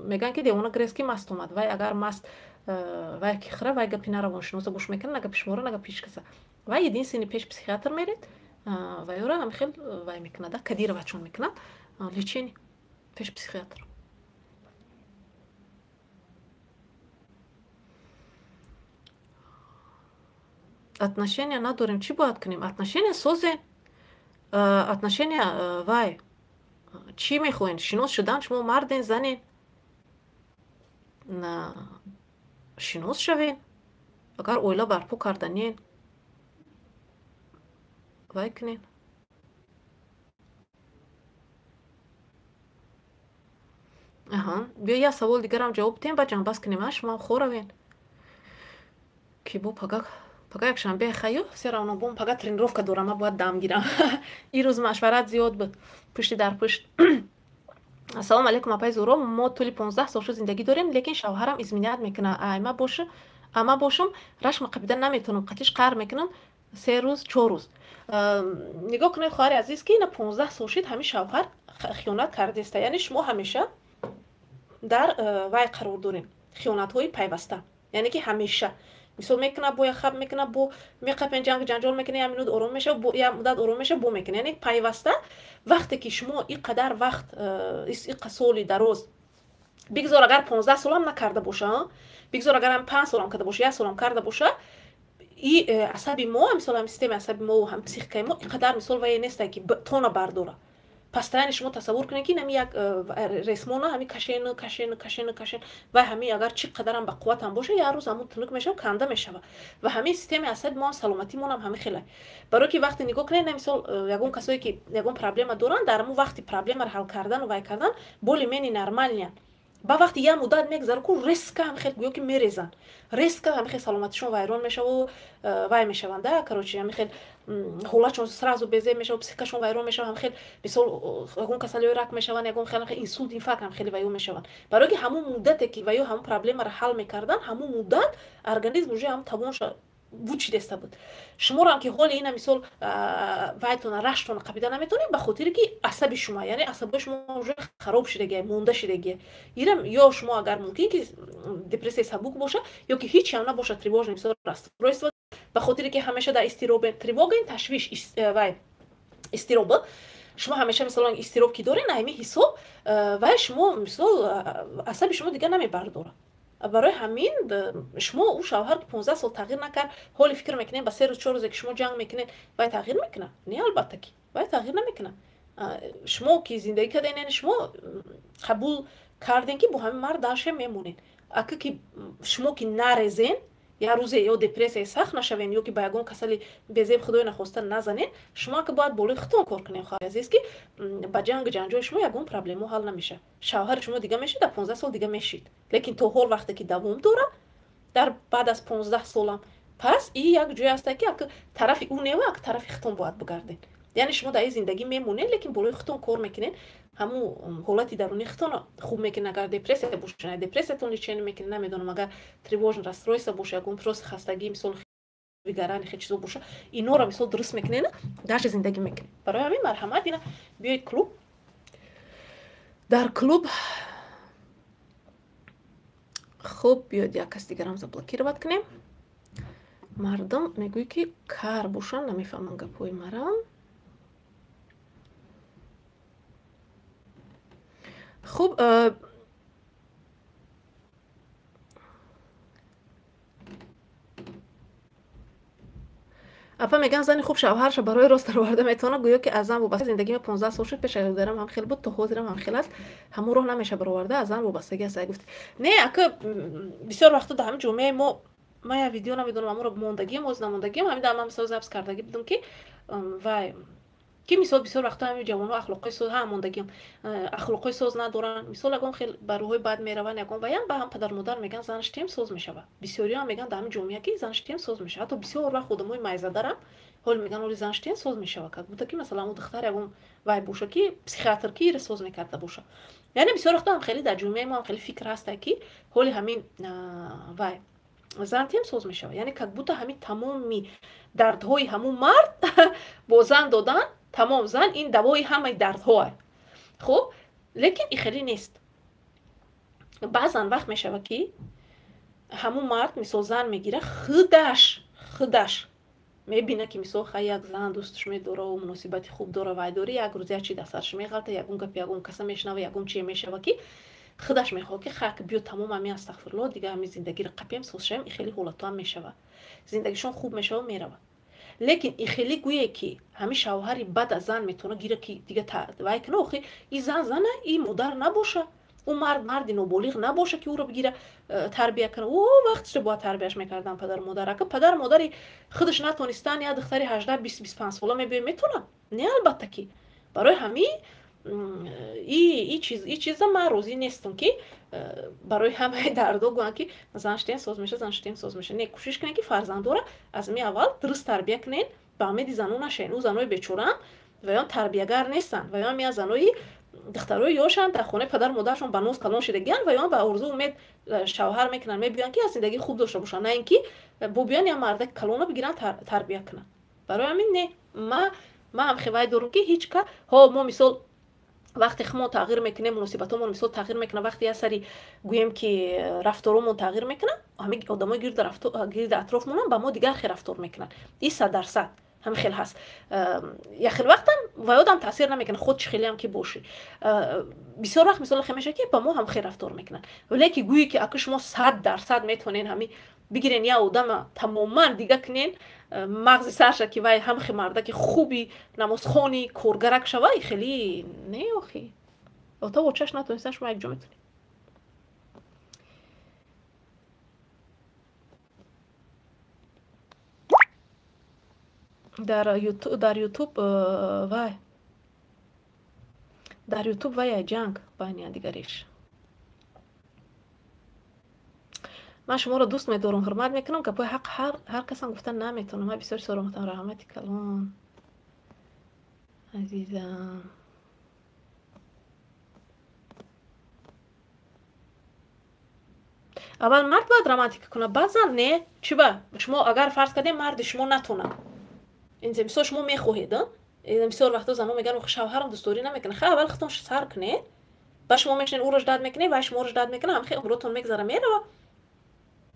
мегӯянд ки девона грез ки маст омад, вай агар маст вай ки хӯра, вай гапи на равоншиноса гӯш мекунад, на гапи шуморо, на гапи ҳеҷ каса. Вай единственный пеш психиатр меред, ва ёро ҳам хел вай мекунад, кадировать мекунад, лечение пеш психиатр. Отношения надорем, чӣ бояд кунем? Отношения созем. Отношения вай чӣ мехоҳем? Шинос шудан, шумо марден, занен. Шинос шавем. Агар оила барпо карданен, вай кунем. Аҳа, Биё як савол дигарам ҷавоб диҳем, баъд ҷамъбаст кунем. А шумоам хоравен ки бо пага пага якшанбе хаю все равно бом пага тренировка дорам, ма бояд дам гирам. Ин рӯз машварат зиёд буд, пушти дар пушт. Ассалому алайкум, апаи Зуро. Мо тӯли 15 сол шуд зиндагӣ дорем, лекин шавҳарам изменять мекунад. Айма боша, ама бошум, рашма қабида наметавонам, қатиш қаҳр мекунам 3 рӯз, 4 рӯз. Нигоҳ кунед, хоҳари азиз, ки ина 15 сол шид ҳамин шавҳар хиёнат кардеста, яъне шумо ҳамеша дар вай қарор дорем, хиёнатҳои пайваста, яъне ки ҳамеша мисол мекунад, бо як хаб мекунад, бо меқапен, ҷанг ҷанҷол мекунад, як минут ором мешава, як муддат ором мешава, бо мекунад, яъне пайваста. Вақте ки шумо ин қадар вақт, иқа соли дароз, бигзор агар 15 солам накарда боша, бигзор агар ҳам 5 солам карда боша, як солам карда боша, и асаби мо, мисол, ҳам системаи асаби мо, ҳам психикаи мо ин қадар, мисол, вае несте ки тона бардора постоянно. Шумо тасаввур кунед, ки ҳами як ресмона ҳами кашен, кашен, кашен, кашен, вай ҳами агар чӣ қадарам ба қувватам боша, як рӯз ҳамун тунук мешава, канда мешава. Ва ҳамин системаи асаби мо, саломатимонам ҳами хеле. Барое ки вақте нигоҳ кунед, на мисол, ягон касое ки ягон проблема доранд, дар ҳамун вақти проблемаро ҳал кардану вай кардан более-менее нормальный янд. Ба вақти як муддат мегзара ку, резко ҳам хел гӯё ки мерезанд, резко ҳами хел саломатишон вайрон мешаву вай мешаванд да, короче, ҳами хел ҳолатшон сразу безеб мешава, психикашон вайрон мешава, ҳам хел, мисол, ягон касалиҳои рак мешаванд, ягон хел инсулт, инфаркт ҳам хеле ваё мешаванд. Барое ки ҳамун муддате ки ваё ҳамун проблемаро ҳал мекардан, ҳамун муддат организм уже ҳамун тавонша вучидеста буд. Шуморо ки ҳоли ина, мисол, вайтона раштона қабида наметонед, ба хотире ки асаби шумо, яъне асабои шумо уже хароб шидагия, монда шидагия. Ирам ё шумо агар мумкин ки депрессияи сабук боша, ё ки ҳеч ҳам набоша, тревожный, мисол, расстройство, ба хотире ки ҳамеша дар изтиробе. Тревога ин ташвиш, вай изтироб. Шумо ҳамеша, мисол, изтироб ки доред, на ҳамин ҳисоб вай шумо, мисол, асаби шумо дигар намебардорад. Барои ҳамин шумо ӯ шавҳар ки 15 сол тағйир накард, ҳоли фикр мекунед, ба 3 рӯз, 4 рӯзе ки шумо ҷанг мекунед, вай тағйир мекунад? Не, албатта ки вай тағйир намекунад. Шумо ки зиндагӣ кардем, яъне шумо қабул кардем, ки бо ҳамин мард дальше мемонед. Ака ки шумо ки нарезен, як рӯзе ё депрессияи сахт нашавен, ё ки ба ягон касали безеб, худои нахоста, назанен, шумо ака бояд болои худтон кор кунед, хоҳари азиз, ки ба ҷангу ҷанҷоли шумо ягон проблемо ҳал намешавад. Шавҳари шумо дига мешид, дар 15 сол дига мешид, лекин то ҳол вақте ки давом дорад, дар баъд аз 15 солам, пас и як ҷое ҳаста, ки ака тарафи ӯ нева, ака тарафи худтон бояд бигардед. Яъне шумо дар ин зиндагӣ мемонед, лекин болои худтон кор мекунед, ҳамун ҳолати дарунии худтонро хуб мекунед. Агар депрессия боша, депрессиятон лечение мекунед, намедонам, агар тревожный расстройство боша, ягон просто хастагӣ, мисол, выгорание, хел чизо боша, инора, мисол, дуруст мекунед, дальше зиндагӣ мекунед. Барои ҳамин марҳамат, ина биёед клуб, дар клуб. Хуб, биёед як кас дигарам заблокировать кунем. Мардум мегӯй, ки кар бошанд, намефаҳманд гапҳои мара. Хуб, апа, мегӯянд, зани хуб шавҳарша барои рост дароварда метавонад. Гӯё ки аз зан вобаста зиндагима 15 сол шуд, пеш дарам ҳам хел буд, то ҳозирам ҳам хел аст, ҳамун роҳ намеша бароварда, аз зан вобастагӣ аст. Гуфт не, ака, бисёр вақто дар ҳамин ҷомеаи мо, ман як видео, намедонам, аморо мондагиам, оз намондагиам, ҳамин дар ман, мисол, запись кардагӣ будам, ки вай ки, мисол, бисёр вақто ҳамин ҷавонҳо ахлоқҳои соз ҳа мондагиам, ахлоқҳои соз надоранд, мисол, ягон хел ба рӯҳҳои бад мераванд, ягон ваян ба ҳам падару модар мегӯянд, зан штем, соз мешавад. Бисёриҳо мегӯянд дар ҳамин ҷомеа, ки зан штем, соз мешавад. Ҳатто бисёр вақт одамои майзадарам ҳол мегӯянд, оли зан штем, соз мешавад, как будто ки, масалан, ӯ духтар ягон вай боша, ки психиатр, ки ира соз мекарда боша. Яъне бисёр вақто ҳам хеле дар ҷомеаи мо ҳам хеле фикр ҳаста, ки ҳоли ҳамин вай зан тем, соз мешавад, яъне как будто ҳамин тамоми дардҳои ҳамун мард бо зан додан, тамом, зан ин давои ҳамаи дардҳоа. Хуб, лекин и хеле нест. Баъзан вақт мешавад, ки ҳамун мард, мисол, зан мегира, худаш мебина, ки, мисол, хай, як зан дӯстш медора, муносибати хуб дора, вай дори, як рӯз як чи дар сарш меғалта, ягон гапи ягон каса мешунава, ягон чие мешава, ки худаш мехоҳад, ки хак, биё, тамом, ҳамин, астағфирулло, дига ҳамин зиндагиро қапем, соз шавем. И хеле ҳолатҳо ҳам мешава, зиндагишон хуб мешава, мерава. Лекин и хеле гӯе, ки ҳамин шавҳари бад аз зан метавона гира, ки дига вай кина, охи и зан зана, и модар набоша, ӯ мард марди ноболиғ набоша, ки ӯро бигира, тарбия кана. Ӯ вақтша бояд тарбияш мекардан падару модар. Ака падару модари худаш натонистан, як духтари 18, 20, 25 сола мебиёй, метавонад? Не, албатта ки. Барои ҳамин И чиза ман розӣ нестам, ки барои ҳамаи дардо гӯянд, ки зан шудем, соз меша, зан шудем, соз меша. Не, кӯшиш кунед, ки фарзандора аз ми аввал дуруст тарбия кунед, ба умеди занон нашавед. Ӯ занои бечораам, ваён тарбиягар нестанд, ваён я занои духтарои ёшанд, дар хонаи падару модарашон ба ноз калон шидагиянд, ваён ба орзу умед шавҳар мекунанд, мебиёянд, ки аз зиндагии хуб дошта бошанд, на ин ки бобиён я мардаки калона бигиранд, тарбия кунанд. Барои ҳамин не, ма ҳам хевай дорум, ки ҳеҷ ка ҳо мо мисол вақте хумон тағйир мекунем, муносибатҳомон мисол тағйир мекунад, вақте як сари гӯем, ки рафторомон тағйир мекунад, ҳамин одамои гирди атрофмонам ба мо дигар хел рафтор мекунанд. И 100% ҳамин хел ҳаст. Як хел вақтам ва ёдам таъсир намекунад, худ чӣ хелеам ки бошӣ. Бисёр вақт мисол хел мешавад, ки ба мо ҳам хел рафтор мекунанд. Вале ки гӯе, ки ака шумо 100% метавонед ҳамин бигирен, як одама тамоман дига кунен, мағзи сарша, ки вай ҳам хел мардаки хуби намозхони коргарак шава, хеле не. Охи ото очаш натонистан, шумо якҷо метонед. Дар Ютуб вай, дар Ютуб вай ҷанг байни якдигариш. Ман шуморо дӯст медорам, ҳурмат мекунам, гапҳои ҳақ ҳар касам гуфта наметавонам. Ман бисёр сороматам. Раҳмати калон, азизам. Аввал мард бояд романтика кунад, баъд зан? Не, чӣ ба шумо агар фарз кардем, марди шумо натонад, мисол шумо мехоҳед, бисёр вақто занҳо мегӯянд, шавҳарам дӯстдорӣ намекунад. Хай, аввал худтон сар кунед, ба шумо мешинед, ӯро ждать мекунед, вай шуморо ждать мекунад, ҳамхел умротон мегзара, мерава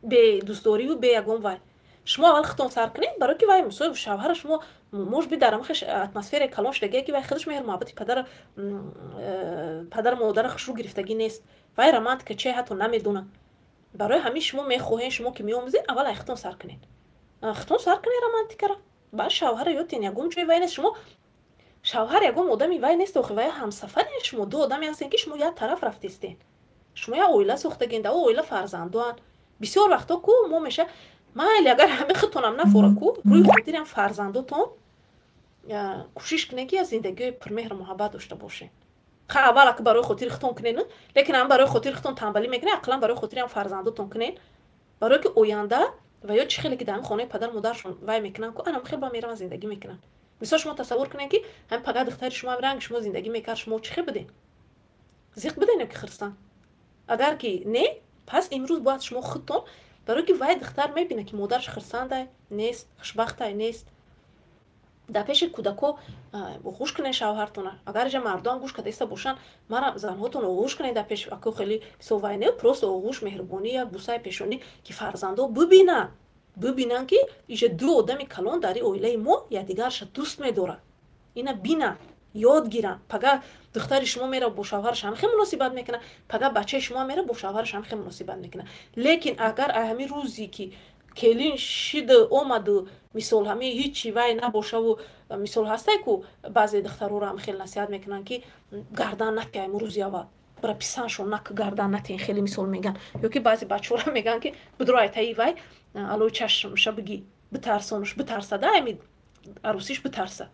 бе дӯстдорию бе ягон вай. Шумо аввал худтон сар кунед, барое ки вай мисол шавҳара шумо может быть дар ҳамхел атмосфераи калон шудагие, ки вай худаш меҳру муҳаббати падару модара хушрӯ гирифтагӣ нест, вай романтика че ҳатто намедонад. Барои ҳамин шумо мехоҳед, шумо ки меомӯзед, аввал ай худтон сар кунед, худтон сар кунед романтикара, баъд шавҳара ёд тиҳед. Ягон ҷои вай нест, шумо шавҳар ягон одами вай нест, охи вай ҳамсафаре. Шумо ду одаме ҳастем, ки шумо як тараф рафтистен, шумо як оила сохтагин, дар оила фарзандоанд. Бисёр вақто ку мо меша майли, агар ҳамин худтонам нафора ку, рӯи хотири ҳам фарзандотон кӯшиш кунед, ки аз зиндагиҳои пурмеҳру муҳаббат дошта бошед. Ха, аввал ака барои хотири худтон кунед, лекин ҳам барои хотири худтон танбалӣ мекунед, ақаллан барои хотири ҳам фарзандотон кунед, барое ки оянда ва ё чӣ хеле ки дар хонаи падару модаршон вай мекунанд ку, анам хел ба мераванд, зиндагӣ мекунанд. Мисол, шумо тасаввур кунед, ки ҳамин пага духтари шумо ҳам ранги шумо зиндагӣ мекард, шумо чӣ хел будед? Зиқ будед ё ки хирсан? Агар ки не, пас имрӯз бояд шумо худтон, барое ки вай духтар мебинад, ки модараш хирсандай нест, хушбахтай нест. Дар пеши кӯдако оғӯш кунед шавҳартона. Агар иҷа мардоам гӯш карда иста бошанд, мара занҳотон оғӯш кунед дар пеши ако. Хеле мисол вай не, просто оғӯш, меҳрубонӣ, як бусаи пешонӣ, ки фарзандо бибинанд, ки иҷа ду одами калон дар ин оилаи мо якдигарша дӯст медорад. Ина бинанд, ёд гиранд. Пага духтари шумо мера, бо шавҳараш ҳам хел муносибат мекунад, пага бачаи шумо мера, бо шавҳараш ҳам хел муносибат мекунад. Лекин агар ҳамин рӯзе ки келин шиду омаду, мисол, ҳамин ҳичи вай набошаву, мисол, ҳастай ку баъзе духтароро ҳам хел насиҳат мекунанд, ки гардан накаем, рӯзи аввал бира писаншон нак, гардан натен, хеле мисол меган. Ё ки баъзе бачаҳоро мегӯянд, ки бидро айтаи вай алои чашмша биги, битарсонуш, битарсада, ами арӯсиш битарса.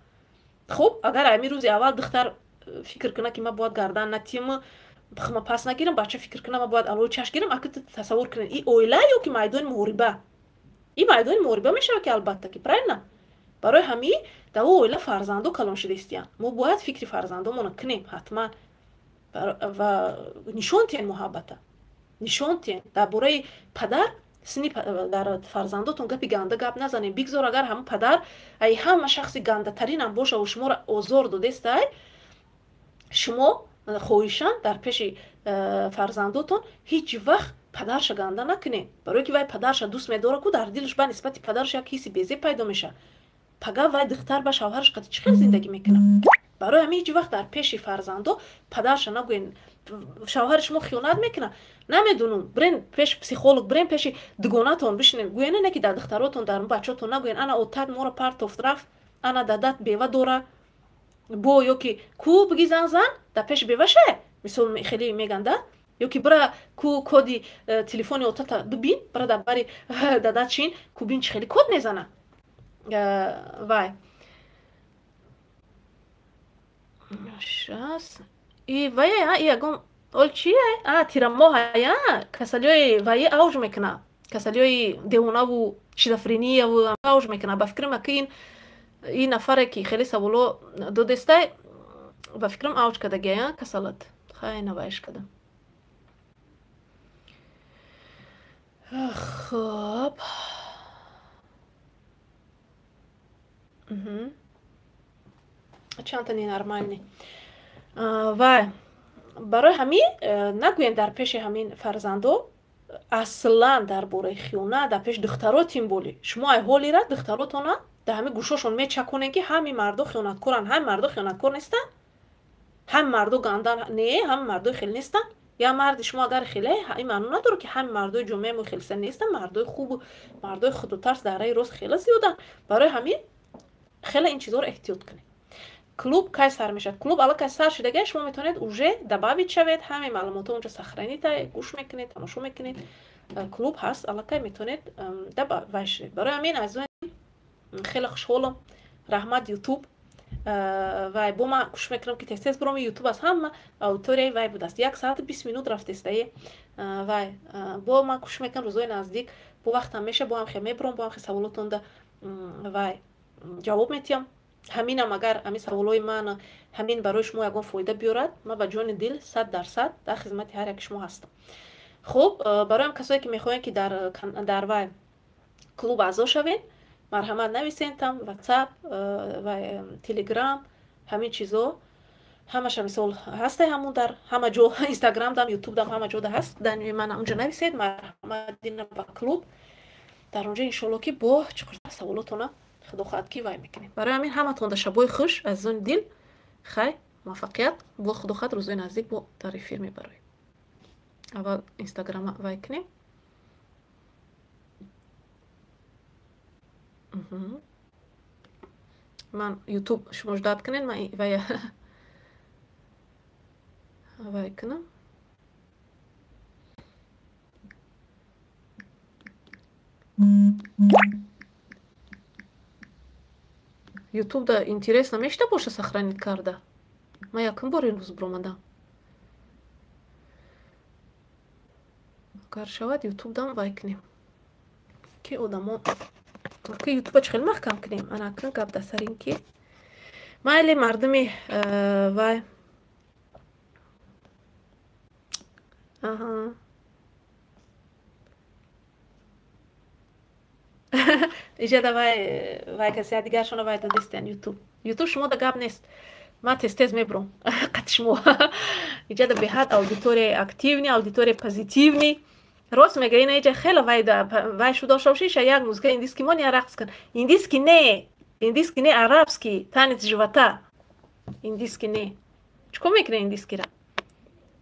Хуб, агар ами рӯзи аввал духтар фикр кунад, ки ман бояд гардан натиему, хма пас нагирам, бача фикр кунад, ман бояд алои чашм гирам, ака тасаввур кунед, и оила ё ки майдони муҳориба? И майдони муҳориба мешавад ки, албатта ки, правильно? Барои ҳамин дар оила фарзандо калон шуда истиянд, мо бояд фикри фарзандомонро кунем ҳатман ва нишон тиҳем, муҳаббата нишон тиҳем. Дар бораи падар сини дар фарзандотон гапи ганда гап назанем. Бигзор агар ҳамн падар ай ҳама шахси гандатаринам бошаву шуморо озор додестай, шумо хоҳишан дар пеши фарзандотон ҳеҷ вақт падарша ганда накунед, барое ки вай падарша дӯст медорад ку, дар дилаш ба нисбати падараш як ҳисси безеб пайдо мешавад. Пага вай духтар ба шавҳараш қати чӣ хел зиндагӣ мекунад? Барои ҳамин ҳеҷ вақт дар пеши фарзандо падарша нагӯен. Шавҳари шумо хиёнат мекунад, намедонам, бирен пеши психолог, бирен пеши дугонатон бишинед, гӯен, не ки дар духтаротон, дар бачаотон нагӯен: ана отат моро партофт, рафт, ана дадат бева дора бо, ё ки ку биги зан, зан дар пеши беваше, мисол, хеле меганда, ё ки бира ку коди телефони отата бибин, бира дар бари дадат шин, ку бин чӣ хеле код мезана вай. Шас. И вая, и ягон ол чие? А, тирамоҳ ая, касалиҳои ваи авҷ мекуна. Касалиҳои девонаву шизофренияву авҷ мекуна. Ба фикрам аки ин нафаре ки хеле саволо додестай, ба фикрам авҷ кардагия касалат. Хай навайш кардам. Хоб. Чандта ненормальный. Вай барои ҳамин нагӯем дар пеши ҳамин фарзандо аслан дар бораи хиёнат, дар пеши духтаро тим боли. Шумо ай ҳолира духтаротона дар ҳамин гӯшошон мечаконем, ки ҳамин мардо хиёнаткоранд, ҳамин мардо хиёнаткор нестанд, ҳамин мардо гандан не, ҳамин мардои хел нестанд. Я марди шумо агар хеле, ин маъно надорад, ки ҳамин мардои ҷомеаи мо хелса нестанд. Мардои хубу мардои худотарс дар раи рост хеле зиёданд. Барои ҳамин хеле ин чизҳоро эҳтиёт кунед. Клуб кай сар мешавад? Клуб аллакай сар шудага, шумо метавонед уже добавить шавед, ҳамаи маълумотҳо онҷо сохранита, гӯш мекунед, тамошо мекунед. Клуб ҳаст, аллакай метавонед вай шавед. Барои ҳамин, азизони, хеле хушҳолам. Раҳмат, Ютуб. Вай бо ман кӯшиш мекунам, ки тез-тез бироми. Ютуб аз ҳама аудиторияи вай будааст, 1 саату 20 минут рафтестае. Вай бо ман кӯшиш мекунам, рӯзои наздик бо вақтам меша, бо ҳам хел мебиром, бо ҳам хел саволотонда вай ҷавоб метиҳам. Ҳаминам агар ҳамин саволҳои ман ҳамин барои шумо ягон фоида биёрад, ман ба ҷони дил 100% дар хизмати ҳар яки шумо ҳастам. Хуб, барои касое ки мехоҳем, ки дар вай клуб аъзо шавед, марҳамат, нависен там Ватсап ва Телеграм, ҳамин чизо ҳамаша мисол ҳастай, ҳамун дар ҳама ҷо, Инстаграм дам, Ютуб дам, ҳама ҷода ҳаст. Дар ман онҷо нависед, марҳамат, дина ба клуб. Дар онҷо иншоалло ки бо чуқуртар саволотона, худо хоҳад ки, вай мекунем. Барои ҳамин ҳаматонда шабои хуш, азизони дил, хай, муваффақият. Бо худо хоҳад, рӯзои наздик бо дар эфир мебароем. Аввал Инстаграма вай кунем. Ман Ютуб шумо ждать кунед, ман вай кунам. Ютуб да интересно мешта боша сохранить карда. Ман якум бор имрӯз биромадам. Агар шавад, Ютуб дам вай кунем, ки одамо ки Ютуба чӣ хел маҳкам кунем. Ана акнун гап дар сари ин ки майли мардуми вай. Аҳа, иҷада вай вай каси дигаршона вай додистиян. Ютуб, Ютуб шумо да гап нест, ман тез тез мебурам қати шумо. Иҷада беҳад аудиторияи активный, аудиторияи позитивный. Рост мега, ина иҷа хеле вай вай шу дошта боши, иша як музыка индийский мон, я рақс кун. Индийский не, индийский не, арабский, танец живота. Индийский не, чӣ кор мекунӣ индийскийра?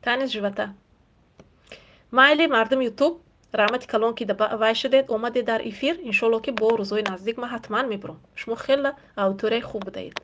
Танец живота. Майли, мардум Ютуб, раҳмати калон, ки вай шудед, омадед дар эфир. Иншоалло ки бо рӯзҳои наздик ман ҳатман мебурам. Шумо хеле аудиторияи хуб будаед.